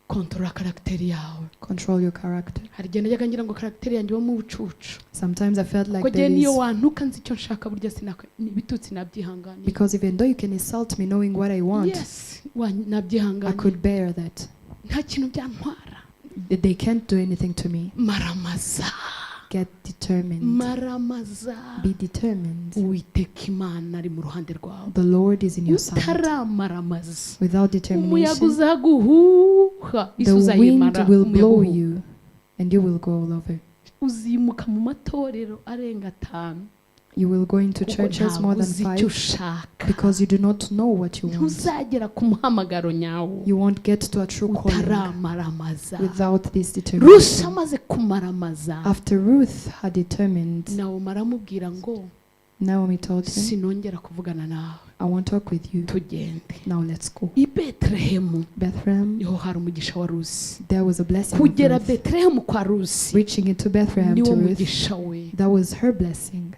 Kontorora caractère yawe. Control your character. Hari igihe najyaga ngira ngo caractère yanjye ibamo ubucucu. Sometimes I felt like Ko there jyewe niyo is, wantuka nzi icyo nshaka burya ibitutsi nabyihanganiye. Because even though you can insult me knowing what I want, Yes, I nabyihanganiye. Could bear that. Nta kintu byantwara. They can't do anything to me. Maramaza. Get determined. Maramaza. Be determined. Uwiteka Imana ari mu ruhande rwawe. The Lord is in your side. Utaramaramaza. Without Umuyaga determination, uzaguhuha isi the wind uzayimara will umuyaga blow uhuha. You and you will go all over. Uzimuka mu matorero arenga atanu. You will go into Kuko churches ntabwo more than uzi icyo 5 ushaka. Because you do not know what you want. Ntuzagera ku muhamagaro nyawo You won't get to a true calling utaramaramaza. Without this Rusi determination. amaze kumaramaza, After Ruth had determined, Nawomi aramubwira ngo Naomi told him, sinongera kuvugana nawe. I won't talk with you. Tugende. Now let's go. I Betelehemu Bethlehem, niho hari umugisha wa Rusi. There was a blessing of Kugera Ruth. Betelehemu kwa Rusi Reaching into Bethlehem niwo to Ruth, mugisha we. That was her blessing.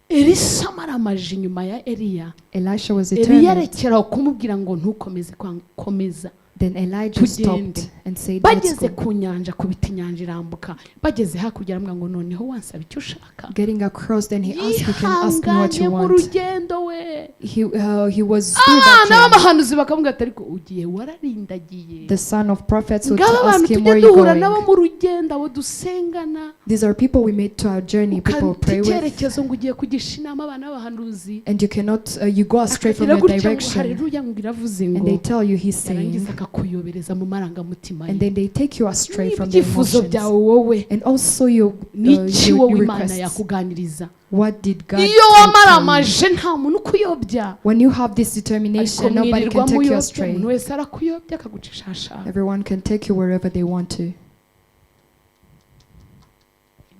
Elisa amaramaje inyuma ya Eliya. Elisha was Eliya determined. arekeraho kumubwira ngo ntukomeze komeza. Then Elijah Tugende. Stopped and said, Let's Bageze go. ku nyanja kubita inyanja irambuka bageze hakurya aramubwira ngo noneho wansaba icyo ushaka. Getting across, then he asked, You can ask me what Yihanganye you mu want. Rugendo we. He was through that Abana journey. b'abahanuzi bakamubwira ati ariko ugiye wararindagiye. The son of prophets would Ngabo abantu ask him, tujya Where are you duhura nabo going? mu rugendo abo dusengana. These are people we made to our journey, people we Ukanta pray with. icyerekezo ngo ugiye kugisha inama abana b'abahanuzi. And you cannot, you go astray from Akagira your gutya ngo direction. haleluya ngo iravuze And ngo they tell you he's saying, yarangiza akakuyobereza mu marangamutima ye. And then they take you astray from their N'ibyifuzo emotions. byawe wowe And also n'iki your wowe Imana requests. yakuganiriza. What did God Iyo tell you? wamaramaje nta muntu ukuyobya. When you have this Ariko determination, nobody mwirirwa can take you muyobya astray. umuntu wese arakuyobya akagucisha ahashaka. Everyone can take you wherever they want to.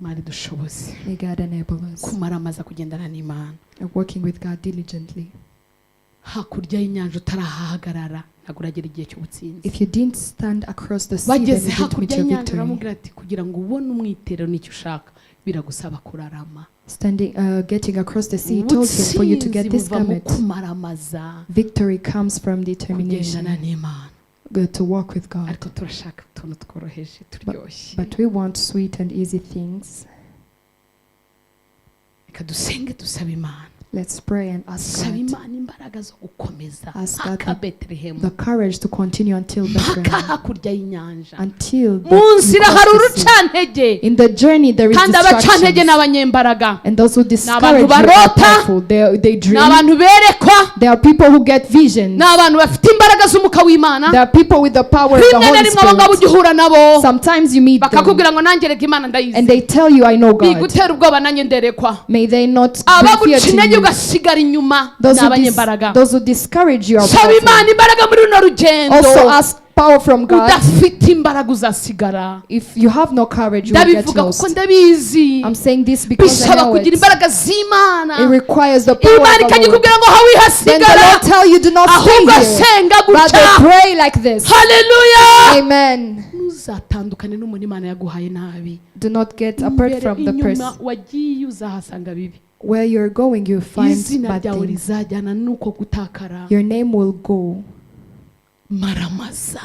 Imana idushoboze May God enable us. kumaramaza kugendana n'Imana. And working with God diligently. Hakurya y'inyanja utarahahagarara ntabwo uragera igihe cy'ubutsinzi. If you didn't stand across the sea, then you Bageze didn't meet hakurya your y'inyanja victory. aramubwira ati kugira ngo ubone umwitero n'icyo ushaka biragusaba kurarama. Getting across the sea, he told him, for you to Ubutsinzi get this buva mu garment, kumaramaza victory comes from determination kugendana n'Imana. To walk with God. Ariko turashaka utuntu tworoheje turyoshye. But we want sweet and easy things. Reka dusenge dusabe Imana. Let's pray and ask Saba God Imana imbaraga zo gukomeza Ask God mpaka Betelehemu the courage to continue until mpaka Bethlehem, hakurya y'inyanja. Until Mu you nzira cross hari the sea. urucantege In the journey, there is kandi abacantege ni distractions. abanyembaraga. And those who abantu discourage you are barota. powerful. They Ni dream. abantu berekwa. There are people who get visions. Ni abantu bafite imbaraga z'umwuka w'Imana. There are people with the power of the Rimwe na Holy rimwe abo ngabo Spirit. ujya uhura nabo Sometimes you meet them bakakubwira ngo nanjye reka Imana and ndayizi. they tell you, I know God. Bigutera ubwoba nanjye nderekwa. May they not bring fear Abaguca to intege you. ugasigara inyuma ni abanyembaraga. Those who discourage you are Saba powerful. Imana imbaraga muri runo rugendo. Also ask power from God. Udafite imbaraga uzasigara. If you have no courage, you will get Ndabivuga kuko lost. ndabizi. I'm saying this because I Bisaba know kugira it. imbaraga z'Imana. It requires the power Imana of the ikajya Lord. ikubwira ngo ha Then the wihasigara Lord tell you, do not stay ahubwo here, senga but gutya. pray like this. Haleluya. Amen. Ntuzatandukane n'umuntu Imana yaguhaye nabi. Do not get apart Imbere from the inyuma person. wagiye uzahasanga bibi. Where you're going, you find Izina bad ryawe things. rizajyana n'uko gutakara. Your name will go. Maramaza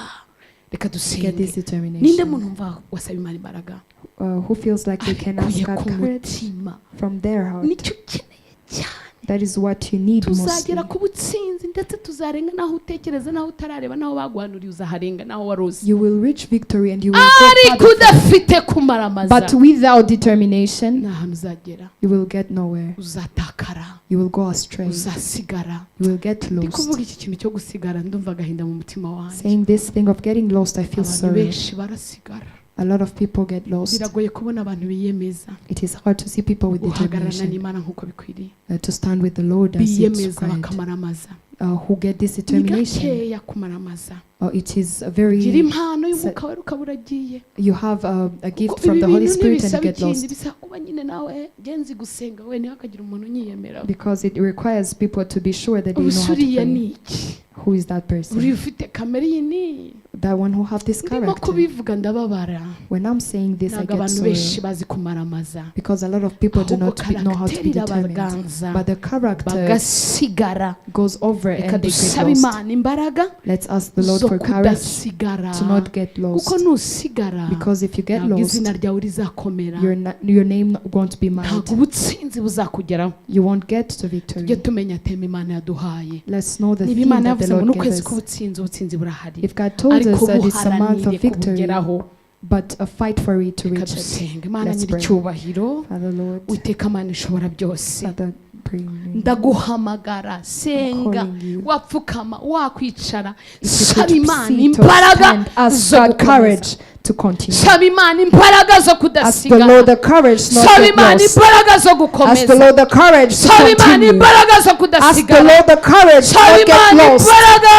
reka Get dusenge. This Ninde determination. muntu mva wasaba Imana imbaraga Who feels like they can ask abikuye God ku courage mutima? From their heart. Nicyo ukeneye cyane. That is what you need mostly. Tuzagera ku butsinzi ndetse tuzarenga n'aho utekereza n'aho utarareba n'aho baguhanuriye uzaharenga n'aho wari uzi. You will reach victory and you will go Ariko farther. udafite kumaramaza But without determination, nta hantu uzagera. You will get nowhere. Uzatakara. You will go astray. Uzasigara. You will get Ndi lost. kuvuga iki kintu cyo gusigara ndumva agahinda mu mutima wanjye. Saying this thing of getting lost, I feel Abantu sorry. benshi barasigara. A lot of people get lost. Biragoye kubona abantu biyemeza It is hard to see people with guhagararana determination n'Imana nk'uko bikwiriye. To stand with the Lord as it's Biyemeza required. bakamaramaza. Who get this Ni determination. gakeya kumaramaza. It is a Gira very impano y'umwuka wera ukaba uragiye. You have a gift Kuko from ibi the Holy bintu Spirit and ntibisaba you get ikindi, lost bisaba kuba nyine nawe genzi gusenga we ntihakagire umuntu unyiyemera. Because it requires people to be sure that they know Ubu how to uriya pray. ni iki? Who is that person? Uriya ufite kamere iyi ni That one who have this ndimo character. Kubivuga ndababara. When I'm saying this, I Ntabwo get abantu benshi sorrow bazi kumaramaza, because a lot of people do ahubwo not know how to be caractère determined. irabaganza But the character bagasigara. Goes over Reka and they get dusabe lost. Imana imbaraga Let's ask the Lord zo for courage kudasigara, to not get lost. Kuko nusigara Because if you get ntabwo lost, izina ryawe rizakomera, your name won't be ntabwo marked. Ubutsinzi buzakugeraho. You won't get to Tujye victory. Tumenya theme Imana yaduhaye. Let's know the Niba theme Imana that the yavuze ngo Lord ni gave ukwezi us. k'ubutsinzi, ubutsinzi burahari, If God told ariko us that it's a month buharanire of victory, kubugeraho. But a fight for it to Reka reach it. dusenga. Imana Let's pray. nyiricyubahiro, Father Lord, Witeka Mana ishobora byose, Father, bring me. Ndaguhamagara, senga, Calling you. Wapfukama, wakwicara, If you saba could Imana sit or imbaraga stand, ask zo God gukomeza. Courage to continue. Saba Imana imbaraga zo Ask the kudasigara. Lord the courage not Saba to get Imana lost. imbaraga zo Ask the gukomeza. Lord the courage to Saba Imana continue. imbaraga zo Ask the kudasigara. Lord the courage to Saba not get Imana lost. imbaraga.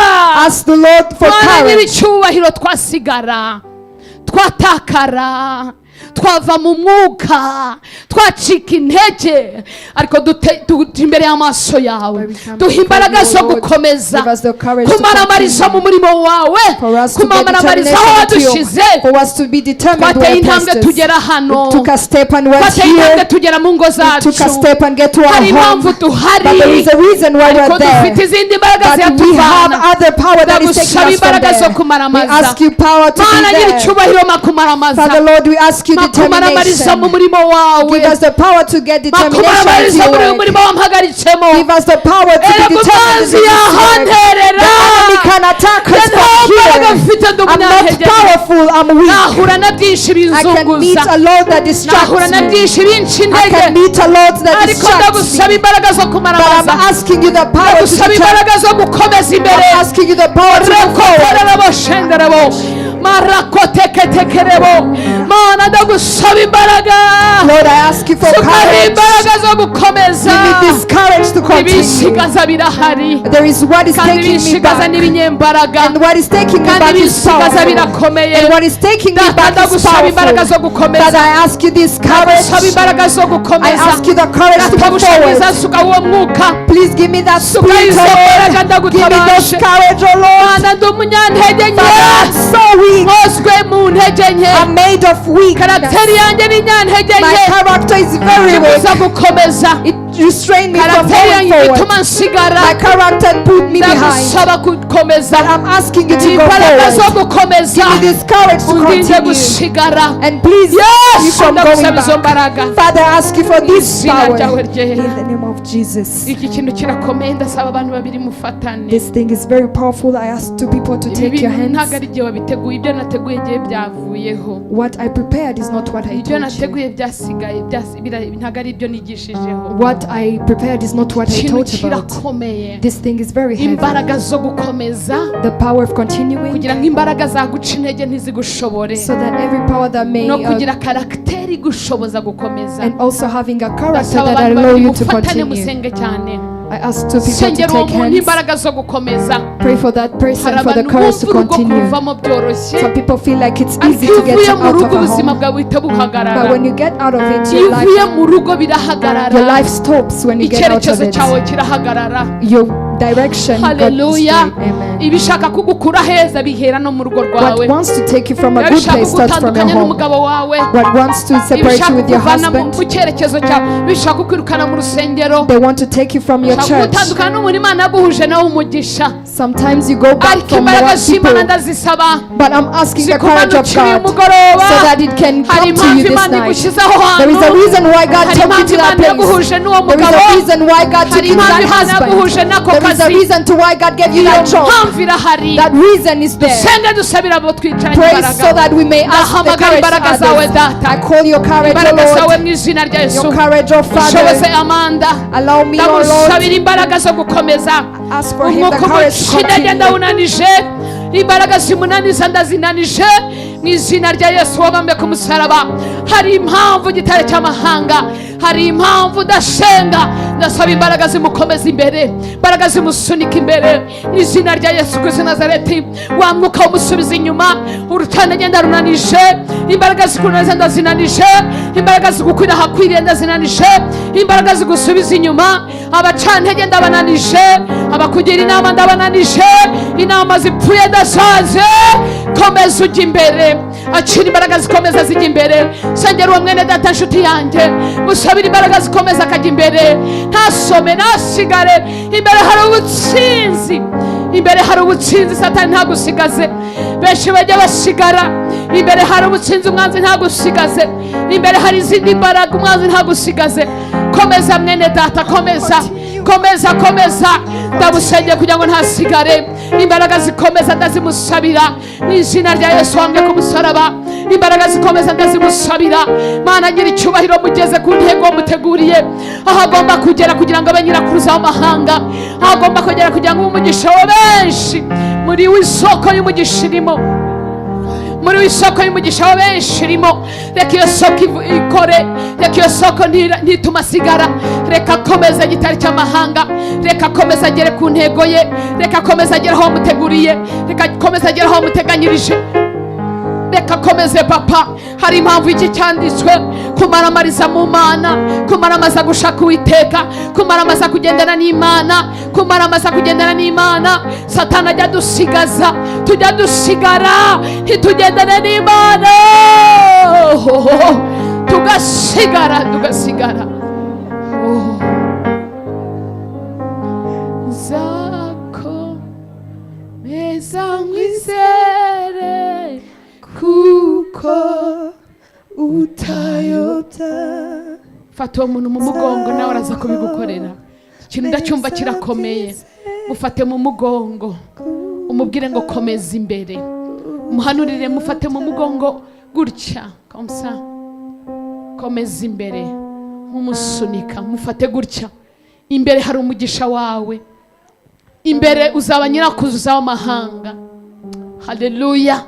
Ask the Lord for Mana courage. nyiricyubahiro, twasigara, twatakara, twava mu mwuka, twacika intege, ariko tujya imbere y'amaso yawe, But we come duha imbaraga before zo you, Lord. gukomeza, Give us the courage to kumaramariza mu continue. murimo wawe, For us to get kumaramariza aho determination into you. wadushyize. For us to be determined Twateye where intambwe placed us. tugera hano. We took a step and went Twateye intambwe here. tugera mu ngo We zacu. took a step and get to our Hari home. impamvu duhari, But there is a reason why ariko we're there. dufite izindi mbaraga But we have ziyatuvana. other power that is taking Ndagusaba us from imbaraga zo there. We kumaramaza. ask you power to Mana be there. nyiricyubahiro, makumaramaza, Father Lord, we ask you makumaramariza mu determination. murimo wawe, Give us the power to get determination into makumaramariza your muri uyu work. murimo wampagaritsemo. Give us the power to be Erega determined umwanzi in this work. yahanterera. The enemy can attack us Nta from mbaraga here. mfite, ndi I'm not umunyantege. powerful, I'm weak. Nahura na byinshi I can meet binzunguza, a Lord that nahura distracts na me. byinshi binca I intege, can meet a Lord that ariko distracts ndagusaba me. imbaraga zo But kumaramaza. I'm asking you the power to Ndagusaba determine. imbaraga zo gukomeza imbere. I'm asking you the power to move forward. Rekotorerabo shenderebo marakoteketekerebo. Mana, ndagusaba imbaraga. Lord, I ask you for Sukari courage. imbaraga zo gukomeza. Give me this courage to continue. Ibishigaza birahari, There is what is kandi taking me ibishigaza back. n'ibinyembaraga, And what is taking me kandi back is ibishigaza powerful. birakomeye. And what is taking me Data, back is ndagusaba imbaraga powerful. zo gukomeza. Father, I ask you this courage. Ndagusaba imbaraga zo I gukomeza. ask you the courage to move Databuja forward. mwiza, suka uwo mwuka. Please give me that Suka spirit, izo oh mbaraga, Lord. Give me those ndagutabaje. courage, oh Lord. Mana, ndi umunyantege nke. Father, I'm so weak. Nkozwe mu ntege nke. I'm made of weakness. Caractère yanjye ni inyantege My nke. character is very weak. Ibuza gukomeza. It restrained me from Caractère going yanjye forward. ituma nsigara. My character put me behind. Ndagusaba gukomeza. But I'm asking you to go Imbaraga zo forward. gukomeza. Give me this courage to Undinde continue. gusigara. And please keep me Yesu, from going ndagusaba izo back. mbaraga. Father, I ask you for this Izina power. ryawe ryera. In the name of Jesus. Iki kintu kirakomeye, ndasaba abantu babiri mufatane. This thing is very powerful. I ask two people to Ibi take your bintu ntabwo hands. ari igihe wabiteguye, ibyo nateguye igihe byavuyeho. What I prepared is not what I Ibyo taught you. nateguye byasigaye ntabwo ari ibyo nigishijeho. What I prepared is not what I Ikintu taught about. kirakomeye. This thing is very heavy. Imbaraga zo gukomeza, The power of continuing, kugira ngo imbaraga zaguca intege ntizigushobore, so that every power that may no kugira caractère igushoboza gukomeza. And also having a character Ndasaba that abantu allow babiri you to mufatane, continue. musenge cyane. I ask two people to Sengera uwo take muntu hands. imbaraga zo gukomeza. Pray for that person Hari for the abantu courage to bumva urugo continue. kuruvamo byoroshye, Some people feel like it's ariko easy iyo to get uvuye mu out rugo of a ubuzima home. bwawe buhita buhagarara. But when you get out of it, Iyo your uvuye life, mu rugo birahagarara. your life stops when you get out of Icyerekezo it. cyawe kirahagarara. Your direction got Haleluya. destroyed. Amen. Ibishaka kugukura heza bihera no mu rugo rwawe. What wants to take you from a good Ibishaka place starts from your kugutandukanya home. n'umugabo wawe, What wants to separate ibishaka you with your kukuvana husband, mu cyerekezo cyawe, bishaka kukwirukana mu rusengero, they want to take you from your bishaka church. kugutandukana n'umuntu Imana yaguhuje nawe umugisha. Sometimes you go back Ariko from imbaraga what z'Imana people, ndazisaba but I'm asking the courage of zikumanukira uyu God mugoroba. So that it can Hari come to you impamvu this Imana night. igushyize aho There is a hantu. reason why God Hari took you impamvu to that Imana place. yaguhuje n'uwo There is mugabo. a reason why God took Hari you to impamvu that Imana husband. yaguhuje n'ako There is a kazi. reason to why God gave you Iyo that job. mpamvu irahari. That reason is there. Dusenge dusabira abo twicaranye Pray imbaraga. so that we may ask the Ndahamagara courage to imbaraga zawe, others. Data. I call your courage, O Imbaraga zawe Lord. mu izina rya Yesu. Your courage, O Ushoboze Father. Amanda. Allow me, O Lord. Ndamusabira imbaraga zo gukomeza. Ask for him the Umwuka courage to umuca intege continue. ndawunanije, imbaraga zimunaniza ndazinanije mu Mu izina rya Yesu wabambwe ku musaraba, hari impamvu gitare cy'amahanga, hari impamvu ndasenga, ndasaba imbaraga zimukomeza imbere, imbaraga zimusunika imbere, mu izina rya Yesu Kristo Nazareti. Wa mwuka umusubiza inyuma, urutanda ndarunanije, imbaraga zikunaniza ndazinanije, imbaraga zigukwira ahakwiriye ndazinanije, imbaraga zigusubiza inyuma, abacantege ndabananije, abakugira inama ndabananije, inama zipfuye ndasaze. Komeza ujya imbere, acira imbaraga zikomeza zijya imbere. Sengera uwo mwene data nshuti yanjye, musabire imbaraga zikomeza akajya imbere, ntasome ntasigare. Imbere hari ubutsinzi, imbere hari ubutsinzi, Satani ntagusigaze. Benshi bajya basigara. Imbere hari ubutsinzi, umwanzi ntagusigaze. Imbere hari izindi mbaraga, umwanzi ntagusigaze. Komeza mwene data, komeza, komeza, komeza. Ndamusengeye kugira ngo ntasigare. Imbaraga zikomeza ndazimusabira mu izina rya Yesu wambwe ku musaraba. Imbaraga zikomeza ndazimusabira. Mana, ngira icyubahiro, mugeze ku ntego muteguriye, aho agomba kugera kugira ngo abe nyirakuruza w'amahanga, aho agomba kugera kugira ngo ube umugisha wa benshi. Muri we isoko y'umugisha irimo, muri we isoko y'umugisha wa benshi irimo. Reka iyo soko ikore, reka iyo soko ntitume asigara. Reka akomeze gitari cy'amahanga, reka akomeze agere ku ntego ye, reka akomeze agere aho wamuteguriye, reka akomeze agere aho wamuteganyirije, reka akomeze. Papa, hari impamvu iki cyanditswe: kumaramariza mu Mana, kumaramaza gushaka Uwiteka, kumaramaza kugendana n'Imana, kumaramaza kugendana n'Imana. Satani ajya adusigaza, tujya dusigara, ntitugendane n'Imana, tugasigara, tugasigara. Oh. Nzakomeza nkwizere kuko utayobya. Fata uwo muntu mu mugongo, nawe araza kubigukorera. Ikintu ndacyumva kirakomeye. Mufate mu mugongo, umubwire ngo komeza imbere, umuhanurire. Mufate mu mugongo gutya, comme ça, komeza imbere, nk'umusunika. Mufate gutya. Imbere hari umugisha wawe, imbere uzaba nyirakuzuza w'amahanga. Haleluya!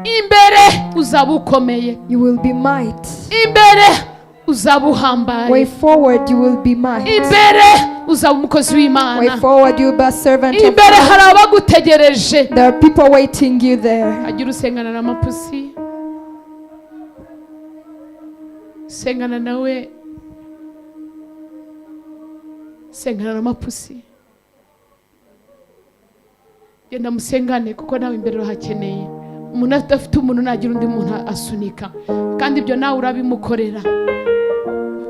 Imbere uzaba ukomeye. You will be might. Imbere uzaba uhambaye. Way forward, you will be might. Imbere uzaba umukozi Way w'Imana. forward, you will be a servant of Imbere God. hari abagutegereje. There are people waiting you there. Agira usengana na Mapusi, sengana nawe, sengana na Mapusi, genda musengane, kuko nawe imbere urahakeneye. Umuntu adafite umuntu nagira undi muntu asunika, kandi ibyo nawe urabimukorera.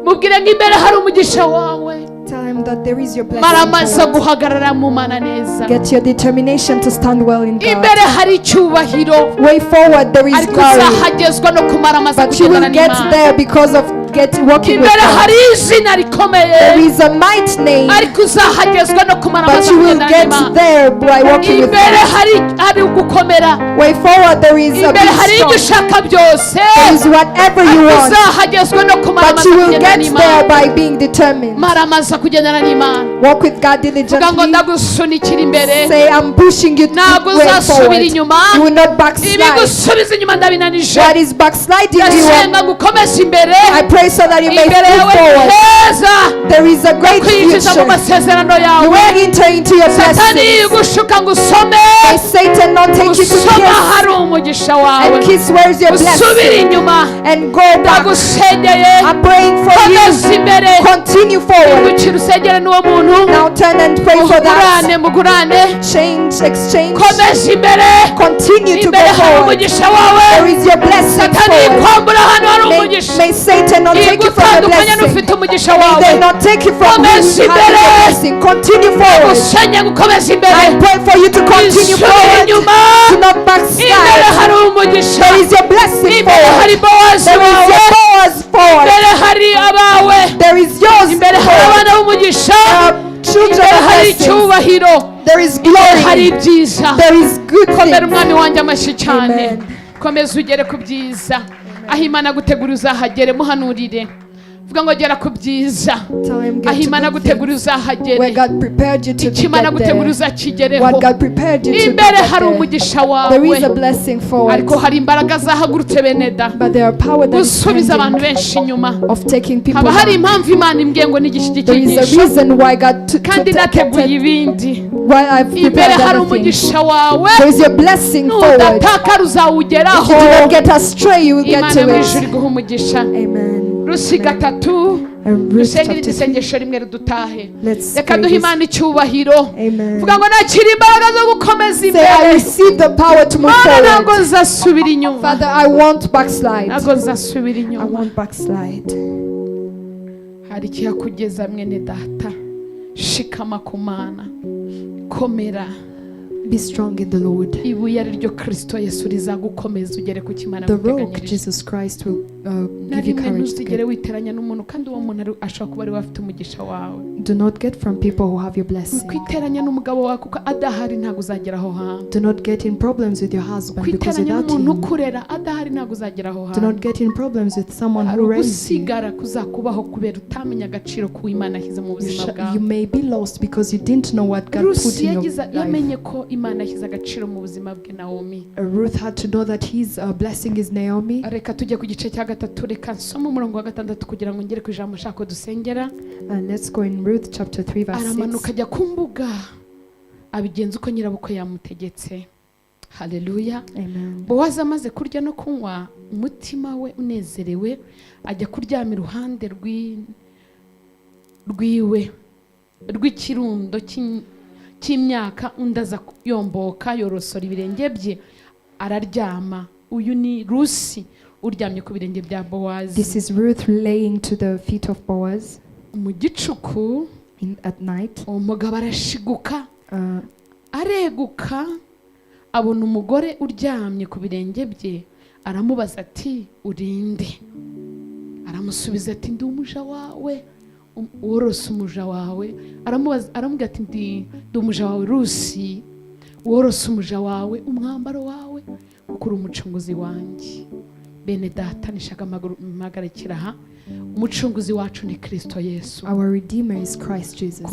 Mubwire ngo imbere hari umugisha wawe. Tell him that there is your blessing. Maramaza forward. guhagarara mu Mana neza. Get your determination to stand well in God. Imbere hari icyubahiro, Way forward, there is ariko glory. uzahagezwa no kumaramaza But you will kugendana get n'Imana. there because of get walking with Imbere God. hari izina rikomeye, There is a might name, ariko uzahagezwa no but kumaramaza you will kugendana get n'Imana. there by walking with Imbere God. hari ugukomera. Way forward, there is a Imbere hari big ibyo strong. ushaka byose, There is whatever you ariko want, uzahagezwa no but kumaramaza you will kugendana get there n'Imana. by being determined. Maramaza kugendana n'Imana. Walk with God Vuga ngo diligently. ndagusunikira imbere. Say, I'm pushing you to Ntabwo way uzasubira forward. inyuma. You will not backslide. Ibigusubiza inyuma ndabinanije. What is backsliding you? Ndasenga ngo ukomeze imbere. I pray so that you may Imbere move yawe ni forward. heza. There is a great Kwinjiza mu future. masezerano You yawe. will enter into your Satani blessings. yigushuka ngo usome. May Satan not take you to Usoma kiss hari umugisha wawe, and kiss where is your usubire blessing inyuma. and go back. Ndagusengeye, I'm praying for you. komeza imbere. Continue forward. Hindukira usengere n'uwo muntu. Now turn and pray for Mugurane, that. mugurane. Change, exchange. Komeza imbere. Continue to go Imbere hari forward. umugisha wawe. There is your blessing Satani forward. yikwambura hano hari umugisha. May Satan not take you from your Yigutandukanya blessing. n'ufite umugisha May wawe. they not take you from who Komeza has your imbere. blessing. Continue forward. Gusenye gukomeza imbere. I pray for you to continue Isubire forward. inyuma. Do not Imbere backslide. hari umugisha. There is your blessing Imbere hari forward. Bowazi There is wawe. your Boaz forward. Imbere hari abawe. There is yours Imbere hari forward. abana b'umugisha. There are children Imbere of hari blessings. icyubahiro. There is Imbere hari glory. ibyiza. There is good Komera things. umwami wanjye amashyi cyane. Amen. Komeza ugere ku byiza. Aho Imana gutegura uzahagere. Muhanurire, Vuga ngo gera ku byiza. Tell him, Aho get to Imana good gutegura things. Where uzahagere. God prepared you to Icyo be, Imana get gutegura there. uzakigereho. What God prepared you to be, Imbere get hari there. umugisha There wawe, is a blessing forward, ariko hari imbaraga zahagurutse, beneda, but there are power that is gusubiza abantu standing benshi inyuma. of taking people Haba hari back. impamvu Imana imbwiye ngo nigishe There is a icyigisho reason why God kandi kept nateguye it, ibindi. why I've Imbere prepared hari other things. umugisha wawe. There is your blessing forward. Nudataka uzawugeraho. If you do not get astray, you will get Imana to mu ijuru it. iguha umugisha. Amen. Rusi 3. And Ruth Dusengere chapter 3. isengesho rimwe ridutahe. Let's Reka pray duhe this. Imana icyubahiro. Amen. Vuga ngo nakira imbaraga zo gukomeza Say, I imbere. receive the power to move Mana, ntabwo forward. nzasubira inyuma. Father, I won't backslide. Ntabwo nzasubira I inyuma. won't backslide. Hari ikihakugeza, mwene data. Shikama ku Mana, komera. Be strong in the Lord. Ibuye ari ryo Kirisito Yesu rizagukomeza ugere ku kimana The rock, guteganyirije. Jesus Christ, will Na give you rimwe courage to ntuzigere get. witeranya n'umuntu kandi uwo muntu ashobora kuba ari we afite umugisha wawe. Do not get from people who have your blessing. Kwiteranya n'umugabo wawe kuko adahari ntabwo uzagera aho hantu. Do not get in problems with your husband because Kwiteranya without n'umuntu him, ukurera adahari ntabwo uzagera aho do not hantu. get in problems with someone Hari who raised you. ugusigara kuzakubaho kubera utamenya agaciro k'uwimana ashyize mu You, buzima you bwawe. may be lost because you didn't know what God put Rusi in your yagize life. yamenye ko Imana yashyize agaciro mu buzima bwe Nawomi. Ruth had to know that his blessing is Naomi. Reka tujye ku gice cya 3. Reka nsome umurongo wa 6 kugira ngo ngere ku ijambo nshaka ko dusengera. Let's go in Ruth chapter 3 verse 6. Aramanuka ajya ku mbuga, abigenza uko nyirabukwe yamutegetse. Haleluya. Amen. Bowazi amaze kurya no kunywa, umutima we unezerewe, ajya kuryama iruhande rwiwe rw'ikirundo cy'imyaka. Undi aza yomboka yorosora ibirenge bye, araryama. Uyu ni Rusi uryamye ku birenge bya Bowazi. This is Ruth laying to the feet of Boaz Mu gicuku at night. uwo mugabo arashiguka, areguka, abona umugore uryamye ku birenge bye, aramubaza ati: "Urinde?" Aramusubiza ati: "Ndi umuja wawe worose umuja wawe." Aramubaza, aramubwira ati: "Ndi umuja wawe Rusi, worose umuja wawe umwambaro wawe, kuko uri umucunguzi wanjye." Bene data, nishaka mpagarikira aha. Umucunguzi wacu ni Kirisito Yesu. Our Redeemer is Christ Jesus.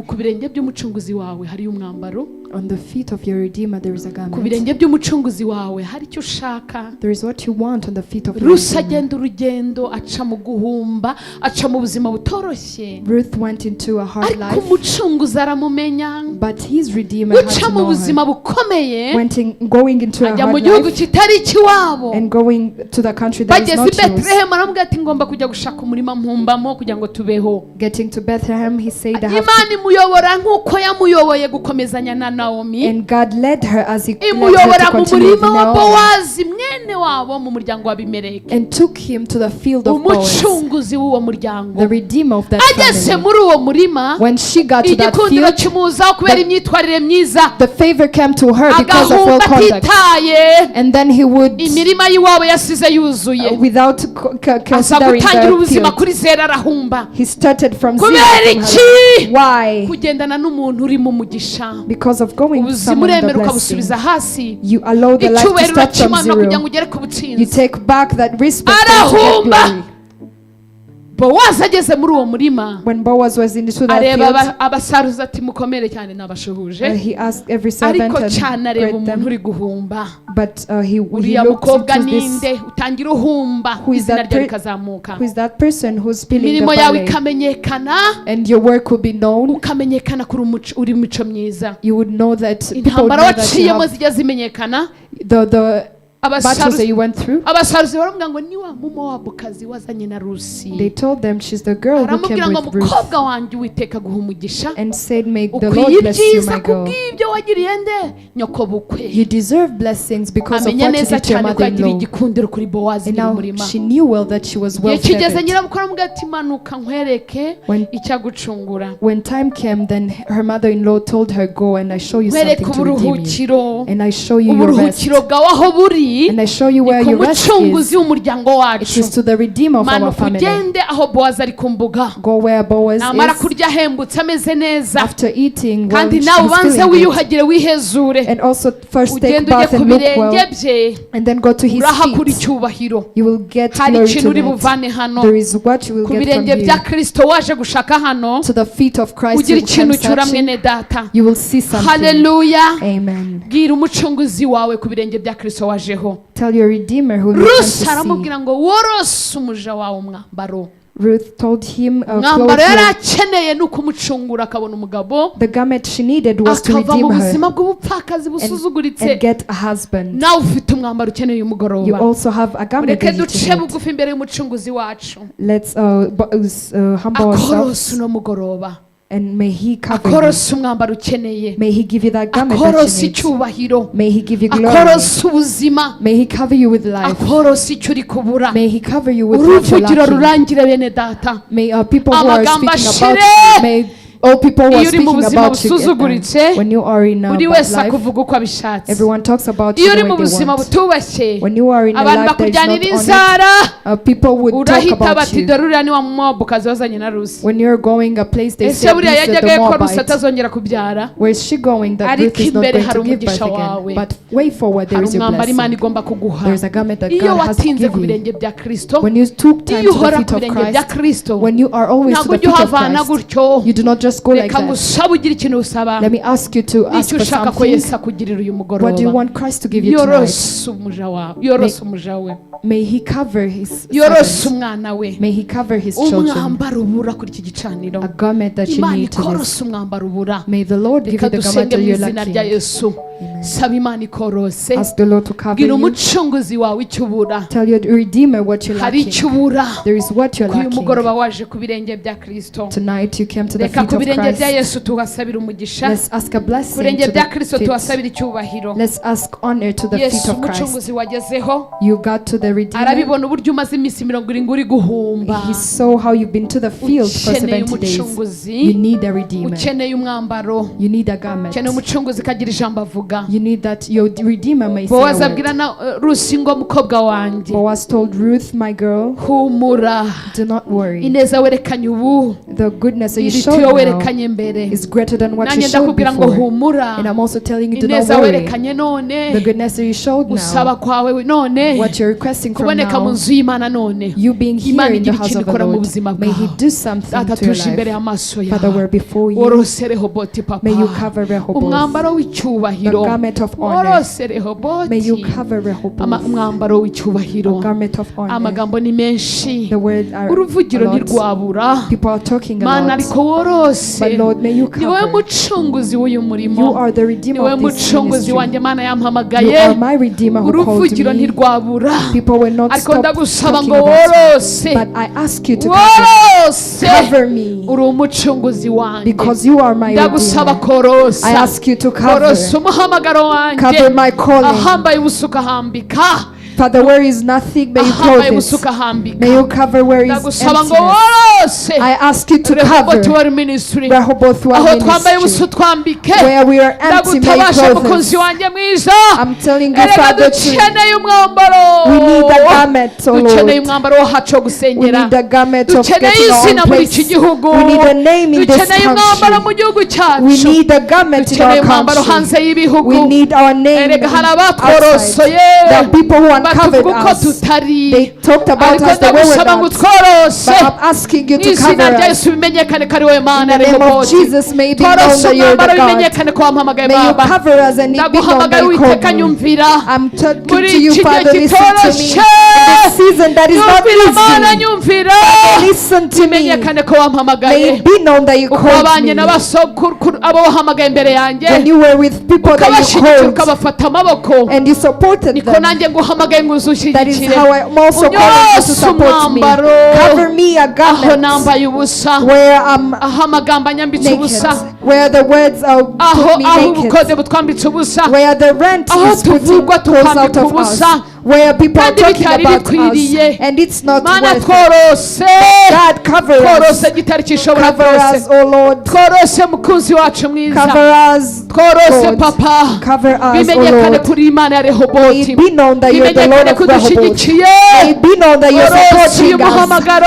Ku birenge by'umucunguzi wawe hariyo umwambaro. On the feet of your Redeemer there is a Ku garment. birenge by'umucunguzi wawe hari icyo ushaka. There is what you want on the feet of your Rusi Redeemer. agenda urugendo, aca mu guhumba, aca mu buzima butoroshye, Ruth went into a hard ariko life, umucunguzi aramumenya. but his Redeemer had Guca to mu know her. buzima bukomeye, Went in, going into a ajya mu hard gihugu life kitari ikiwabo. and going to the country that is Bageze i not yours. Betelehemu, aramubwira ati: "Ngomba kujya gushaka umurima mpumbamo kugira ngo tubeho." Getting to Bethlehem, he said, "I have to." Imana imuyobora nk'uko yamuyoboye gukomezanya na Nawomi. And God led her as he led her Imuyobora to mu continue with murima wa Naomi Bowazi mwene wabo mu muryango wa Bimeleki. and took him to the field of Boaz, Umucunguzi w'uwo muryango. the redeemer of that Ageze family. muri uwo murima, When she got to that igikundiro field, kimuzaho kubera imyitwarire myiza. the favor came to her because of well Agahumba conduct. atitaye And then he would, imirima y'iwabo yasize yuzuye, without aza considering gutangira the ubuzima field, kuri zero, arahumba. he started from zero. Kubera From iki? her. Why? Kugendana n'umuntu uri mu mugisha. Because of going to Ubuzima someone in the uremera blessing. ukabusubiza hasi. You allow the life to Icyubahiro start from urakimanura kugira zero. ngo ugere ku You butsinzi. take back that respect and to get Arahumba. glory. Bowazi ageze muri uwo murima, When Boaz was into that areba field, abasaruzi ati: "Mukomere cyane, nabashuhuje." he asked every servant Ariko and cyane areba great umuntu them. uri guhumba. But he Uriya looked mukobwa into this. ninde utangira uhumba, Who is izina that rye rikazamuka, Who is that person who's peeling the imirimo yawe barley? ikamenyekana, And your work will be known. ukamenyekana kuri uri mico myiza. You would know that people would Intambara know that you waciyemo have zijya zimenyekana. the battles that you went through. Abasaruzi baramubwira ngo: "Ni wa Mumowabukazi wazanye na Rusi." They told them she's the girl who came Aramubwira ngo: with Ruth "Mukobwa wanjye, Uwiteka aguha umugisha. and said, "May the Ukwiye Lord bless you, ibyiza my girl. kubw'ibyo wagiriye nde nyoko bukwe." You deserve blessings because of Amenya what you neza did to your cyane ko yagiriye mother-in-law." igikundiro kuri Bowazi And now nyir'umurima. she knew well that she was well Igihe kigeze, favored. nyirabukwe aramubwira ati: "Manuka nkwereke icyagucungura, When time came, then her mother-in-law told her, "Go and I show you nkwereke something to redeem you, uburuhukiro, and I show you your rest." uburuhukiro bwawe aho buri." uri And I show you ni where ku your rest mucunguzi is. w'umuryango It wacu. is to the Redeemer of our Manuka family. ugende aho Bowazi ari ku mbuga. Go where Boaz Namara is. kurya ahembutse ameze neza, After eating, well, kandi he's nawe ubanze feeling good. wiyuhagire wihezure, And also first take ugende ujye bath ku and look birenge well. bye, And then go to his urahakura feet. icyubahiro. You will get Hari glory ikintu uri tonight. buvane hano There is what you will ku get from birenge bya here. Kristo waje gushaka hano. To the feet of Christ Ugira you come ikintu cyura searching, mwene data. you will see something. Haleluya. Amen. Bwira umucunguzi wawe ku birenge bya Kristo wajeho. Tell your Redeemer who you come to Rusi see. aramubwira ngo worose umuja wawe umwambaro. Ruth told him, Umwambaro clothe yari you. akeneye ni ukumucungura akabona umugabo, The garment she needed was to akava mu redeem her buzima bw'ubupfakazi busuzuguritse. and get a husband. Nawe ufite umwambaro ukeneye uyu You mugoroba, also have a garment mureke that you duce need. bugufi imbere y'umucunguzi wacu. Let's humble Akorose ourselves uno mugoroba, and may he cover you. akorose umwambaro ukeneye, May he give you that garment that akorose you need. icyubahiro, May he give you glory. akorose ubuzima, May he cover you with life. akorose icyo uri kubura. May he cover you with what you're Uruvugiro lacking. rurangire bene data. May people who are Amagambo speaking about ashire. you, may all people who are Iyo uri mu speaking buzima about you get them. busuzuguritse, When you are in a buri bad wese life, akuvuga uko abishatse. everyone talks about you Iyo the uri mu way they buzima want. butubashye, When you are in a abantu life that is bakujyanira not honored, inzara, people would talk urahita about bati you. dore uriya ni wa Mowabukazi wazanye na Rusi. When you're going a place, they Ese say, buriya "This is the yajyagayo ko Rusi Moabite." atazongera kubyara? Where is she going that Ariko Ruth is not imbere going hari to give birth umugisha wawe. again? But way forward, there Hari is your umwambaro Imana blessing. igomba kuguha. There is a garment that Iyo God has to watinze give ku you. birenge bya Kristo, When you took time iyo to the uhora feet ku of birenge bya Christ, Kristo, when you are always to ntabwo the ujya feet of uhavana Christ, gutyo. you do not just go like Reka that. ngusabe ugire ikintu usaba. Let me ask you to ask Nicyo for ushaka ko something. Yesu akugirira uyu What do you mugoroba. want Christ to give you tonight? Yorose umuja wawe, yorose umuja we, May he cover his yorose servant. umwana we. May he cover his children. Umwambaro ubura kuri iki gicaniro, A garment that you Imana need to this. ikorose umwambaro ubura. May the Lord give Reka you the garment dusenge that mu you're izina rya lacking. Yesu. Saba Imana ikorose. Ask the Lord to cover Bwira you. umucunguzi wawe icyo ubura. Tell your Redeemer what you're Hari lacking. icyo ubura. There is what you're Kuri uyu lacking. mugoroba waje ku birenge bya Kristo. Tonight you came to the Reka feet ku of birenge bya Christ. Yesu tuhasabire umugisha. Let's ask a Ku blessing birenge to bya Kristo the feet. tuhasabire icyubahiro. Let's ask honor to the feet Yesu of Christ. umucunguzi wagezeho You got to the Redeemer. arabibona uburyo umaze iminsi 70 uri guhumba. He saw how you've been to the field for Ukeneye 70 days. umucunguzi. You need a Redeemer. Ukeneye umwambaro. You need a garment. Ukeneye umucunguzi kagira ijambo avuga. You need that your Redeemer may say a Bowazi word. abwira na Rusi ngo mukobwa wanjye, Boaz told Ruth, my girl, humura, do not worry. ineza werekanye ubu The goodness that you iruta showed iyo now werekanye mbere. is greater than what you Nanjye showed ndakubwira ngo before. humura, And I'm also telling you, do not ineza worry. werekanye none, The goodness that you showed gusaba now, kwawe none, what you're requesting from kuboneka mu now, nzu y'Imana none, you being here Imana in the igira house ikintu of the ikora mu Lord, buzima may He bwawe. do something Data to your tuje imbere life. y'amaso Father, yawe, we're before you. worose Rehoboti papa, May you cover Rehoboth. umwambaro w'icyubahiro, The garment of honor. worose Rehoboti, May you cover Rehoboth. Umwambaro w'icyubahiro. A garment of honor. Amagambo ni menshi, The words are uruvugiro a lot. ntirwabura. People are talking a Mana lot. ariko worose, But Lord, may you ni wowe cover. mucunguzi w'uyu murimo, You are the ni Redeemer wowe of this mucunguzi ministry. wanjye Mana You yampamagaye, are my Redeemer who called uruvugiro me. ntirwabura. People will not Ariko stop ndagusaba talking ngo about me. worose, But I ask you to cover, worose, cover me uri umucunguzi wanjye. because you are my Ndagusaba Redeemer. korosa, I ask you to cover, korosa umuhamagaro wanjye, cover my calling. ahambaye ubusa ukahambika, Father, where is nothing, may you ahambaye clothe ubusa it. ukahambika. May you cover where is Ndagusaba ngo emptiness. worose I ask you to Rehoboth cover World Ministry, Rehoboth aho World twambaye ubusa Ministry. utwambike. Where we are empty, may you Ndagutabasha clothe mukunzi us. wanjye mwiza, I'm telling you, erega Father, to, dukeneye umwambaro, we need a garment, oh dukeneye Lord. umwambaro wo hacu wo We gusengera, need a garment of dukeneye getting our izina own muri iki place. gihugu, We need a name in this dukeneye umwambaro mu country. gihugu We cyacu, need a garment in dukeneye our umwambaro country. hanze y'ibihugu. We need our name Erega hari outside. abatworosoye, There are people who uncovered batuvuga uko us. tutari, They talked about ariko us the way we're ndagusaba ngo not. utworose But I'm asking you mu to izina cover rya us. Yesu, bimenyekane ko ari wowe In Mana the name of Rehoboti. Jesus, may it be known Tworose that you're umwambaro the God. bimenyekane ko wampamagaye May you Baba. cover us and it be known Ndaguhamagaye that you Uwiteka called me. nyumvira. I'm talking Muri to you, iki gihe Father. Listen to me. kitoroshye, In this season that is not nyumvira Mana, easy. nyumvira, Listen to me. bimenyekane ko May wampamagaye. it be known that you Uko called wabanye me. n'abasokuru abo wahamagaye imbere yanjye, When you were with people that you ukabashyigikira called ukabafata amaboko, and you supported niko them. nanjye nguhamagaye ngo That is uzushyigikire. how I'm also calling you to Unyose support me. umwambaro Cover me a aho garment nambaye ubusa, where I'm aho amagambo anyambitse naked, ubusa, where the words are aho put me aho naked, ubukode butwambitse ubusa, where the rent aho is putting tuvugwa clothes out tukambikwa of us, ubusa. Where people are Kandi talking bitari about us bikwiriye. and it's not Mana, worth it. tworose. God, cover us. Tworose gitari cyishobora Cover byose. us, oh Lord. Tworose mukunzi wacu mwiza. Cover us, Tworose, Lord. papa. Cover us, oh Bimenyekane Lord. kuri Imana ya May Rehoboti. it be known that you're the Lord Bimenyekane of ko Rehoboth. udushyigikiye. May it be known that you're Tworose uyu supporting us. muhamagaro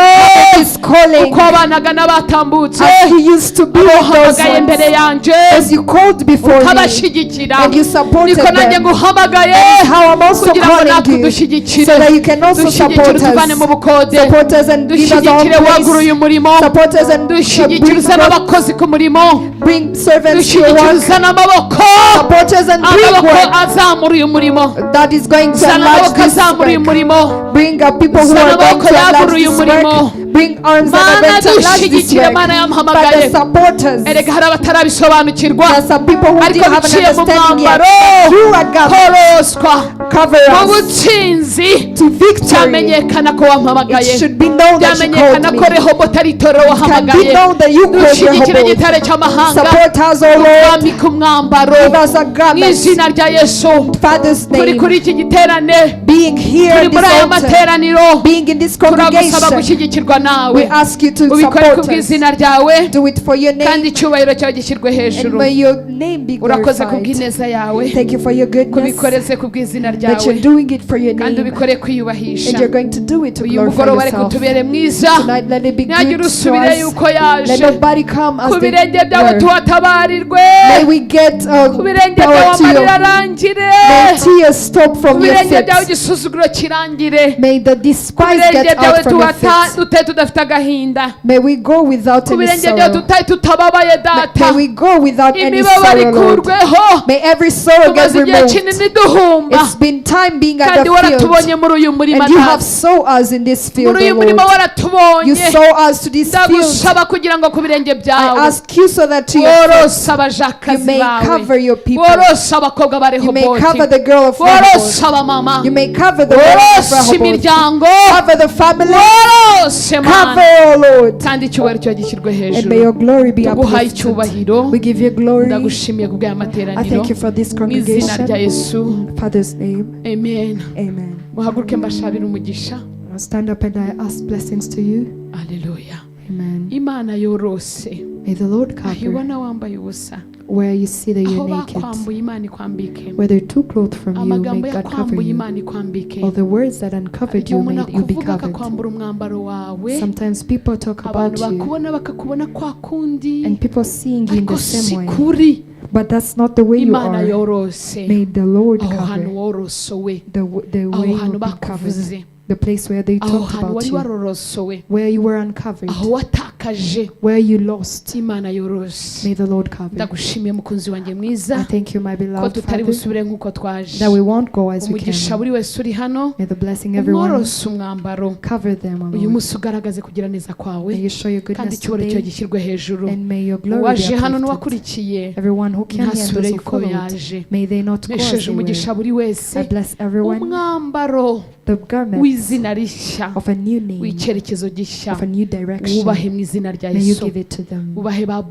This calling, uko wabanaga n'abatambutse, as you used to be with those uhamagaye imbere ones, yanjye, as you called before me, ukabashyigikira, and you supported niko nanjye them. nguhamagaye That is how I'm also kugira ngo natwe calling you, udushyigikire. so that you can also Dushyigikire, support utuvane us. mu bukode. Support us and give us our Dushyigikire, wagura place. uyu murimo. Support us and Dushyigikire, bring, uzane abakozi ku murimo. bring servants to your Dushyigikire, work. uzane amaboko, Support us and bring amaboko work azamura uyu murimo. that is going to Zana enlarge amaboko this azamura uyu work. murimo. Bring up people who Zana are going amaboko to yagura enlarge uyu this murimo. work. Bring arms that are Mana, going to enlarge this dushyigikire, work. Mana yampamagaye. But the supporters, Erega hari abatarabisobanukirwa, there are some people who ariko didn't have an biciye mu understanding yet. mwambaro, Through a garment, koroswa cover mu us butsinzi, to victory. byamenyekana ko wampamagaye. It should be known that you Byamenyekana called ko me. Rehoboti ari itorero It can be wahamagaye. known that you called Dushyigikire, Rehoboth. gitare cy'amahanga. Support us, O Lord. Twambike umwambaro Give us a mu garment. izina rya Yesu. Father's Turi name. kuri iki giterane, Being here turi in muri this aya altar, materaniro, being in this turagusaba congregation, gushyigikirwa nawe. we ask you to Ubikore support ku us. bw'izina ryawe, Do it for your kandi name, icyubahiro cyawe gishyirwe and hejuru. may your name be Urakoze ku glorified. bw'ineza yawe, Thank you for your goodness, kubikoreze ku bw'izina that ryawe, you're doing it for your kandi name, ubikore kwiyubahisha. and you're going to do it to Uyu glorify mugoroba reka yourself. utubere mwiza. Tonight, let it be Ntihagire good to usubire us. yuko Let yaje. nobody come as Ku they birenge byawe were. tuhatabarirwe. May we get Ku birenge power byawe to you. amarira arangire. May tears stop Ku from your birenge byawe feet. igisuzuguro kirangire. May the Ku despise birenge get byawe out from your tuhata feet. dute tudafite agahinda. May we go without Ku any birenge byawe sorrow. tutari tutababaye, May data. we go without any Imibabaro sorrow, Lord. ikurweho. May every sorrow get Tumaze igihe removed. kinini duhumba, It's been time being at kandi the field, waratubonye muri uyu murima, and you have data. sown us in this field, Muri O uyu murima Lord. waratubonye. You sow us to this field. Ndagusaba kugira ngo ku birenge I byawe ask you so that to your feet worose you abajakazi may bawe, cover your people. worose abakobwa ba You may Rehoboti, cover the girl of Rehoboth. worose abamama, You may cover the woman of worose Rehoboth. imiryango, Cover the family. worose Mana, Cover, O Lord. kandi icyubahiro cyawe gishyirwe And may hejuru. your glory be Tuguhaye uplifted. icyubahiro. We give you glory. Ndagushimiye kubw'aya I materaniro, thank you for this mu izina rya congregation. Yesu. In Father's name, Amen. amen. Muhaguruke mbashabire umugisha. I'll stand up and I ask blessings to you. Aleluya. Amen. Imana yorose. May the Lord Aho cover ibona wambaye ubusa, where you see that aho you're naked, bakwambuye, Imana ikwambike. where they took clothes from you, may Amagambo God cover yakwambuye, you. Imana ikwambike. All the words that uncovered Igihe you, umuntu may you be akuvuga covered. akakwambura umwambaro wawe, Sometimes people talk abantu about you, bakubona bakakubona kwa kundi, and people seeing you in ariko the si same way, kuri. but that's not the way you Imana are. yorose May the Lord aho hantu cover worosowe, the aho way hantu you've been covered, bakuvuze, the place where they aho talked hantu about wari you, warorosowe, where you were uncovered, aho watakaje, where you lost. Imana yorose. May the Lord cover. Ndagushimiye, mukunzi wanjye mwiza, I thank you, my ko beloved tutari Father, busubire nk'uko twaje. that we won't go as we Umugisha came. buri wese uri hano. May the blessing everyone Umworose umwambaro. cover them, O Uyu Lord. munsi ugaragaze kugira neza kwawe, May you show your kandi goodness icyubahiro cyawe today, gishyirwe hejuru. and may your glory be Uwaje hano uplifted. n'uwakurikiye Everyone who came here and ntasubire those who yuko followed, yaje. may they not go as Mpesheje they were. umugisha buri wese I bless everyone umwambaro the garment w'izina rishya, of a new name, w'icyerekezo gishya. of a new direction. Wubahe mu izina rya May you Yesu. give it to them. Ubahe ba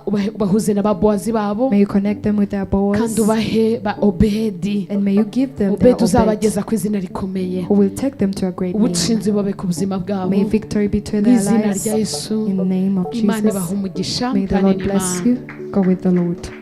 ubahuze na ba Bowazi babo, May you connect them with their kandi Boaz, ubahe ba Obedi. and may you give them their Obedi Obed, uzabageza ku izina rikomeye. who will take them to a great name. Ubutsinzi bube ku buzima bwabo, May victory be to mu their izina lives. rya Yesu. In the name of Imana Jesus, ibaha umugisha. may the Mutane Lord bless n'Imana. you. Go with the Lord.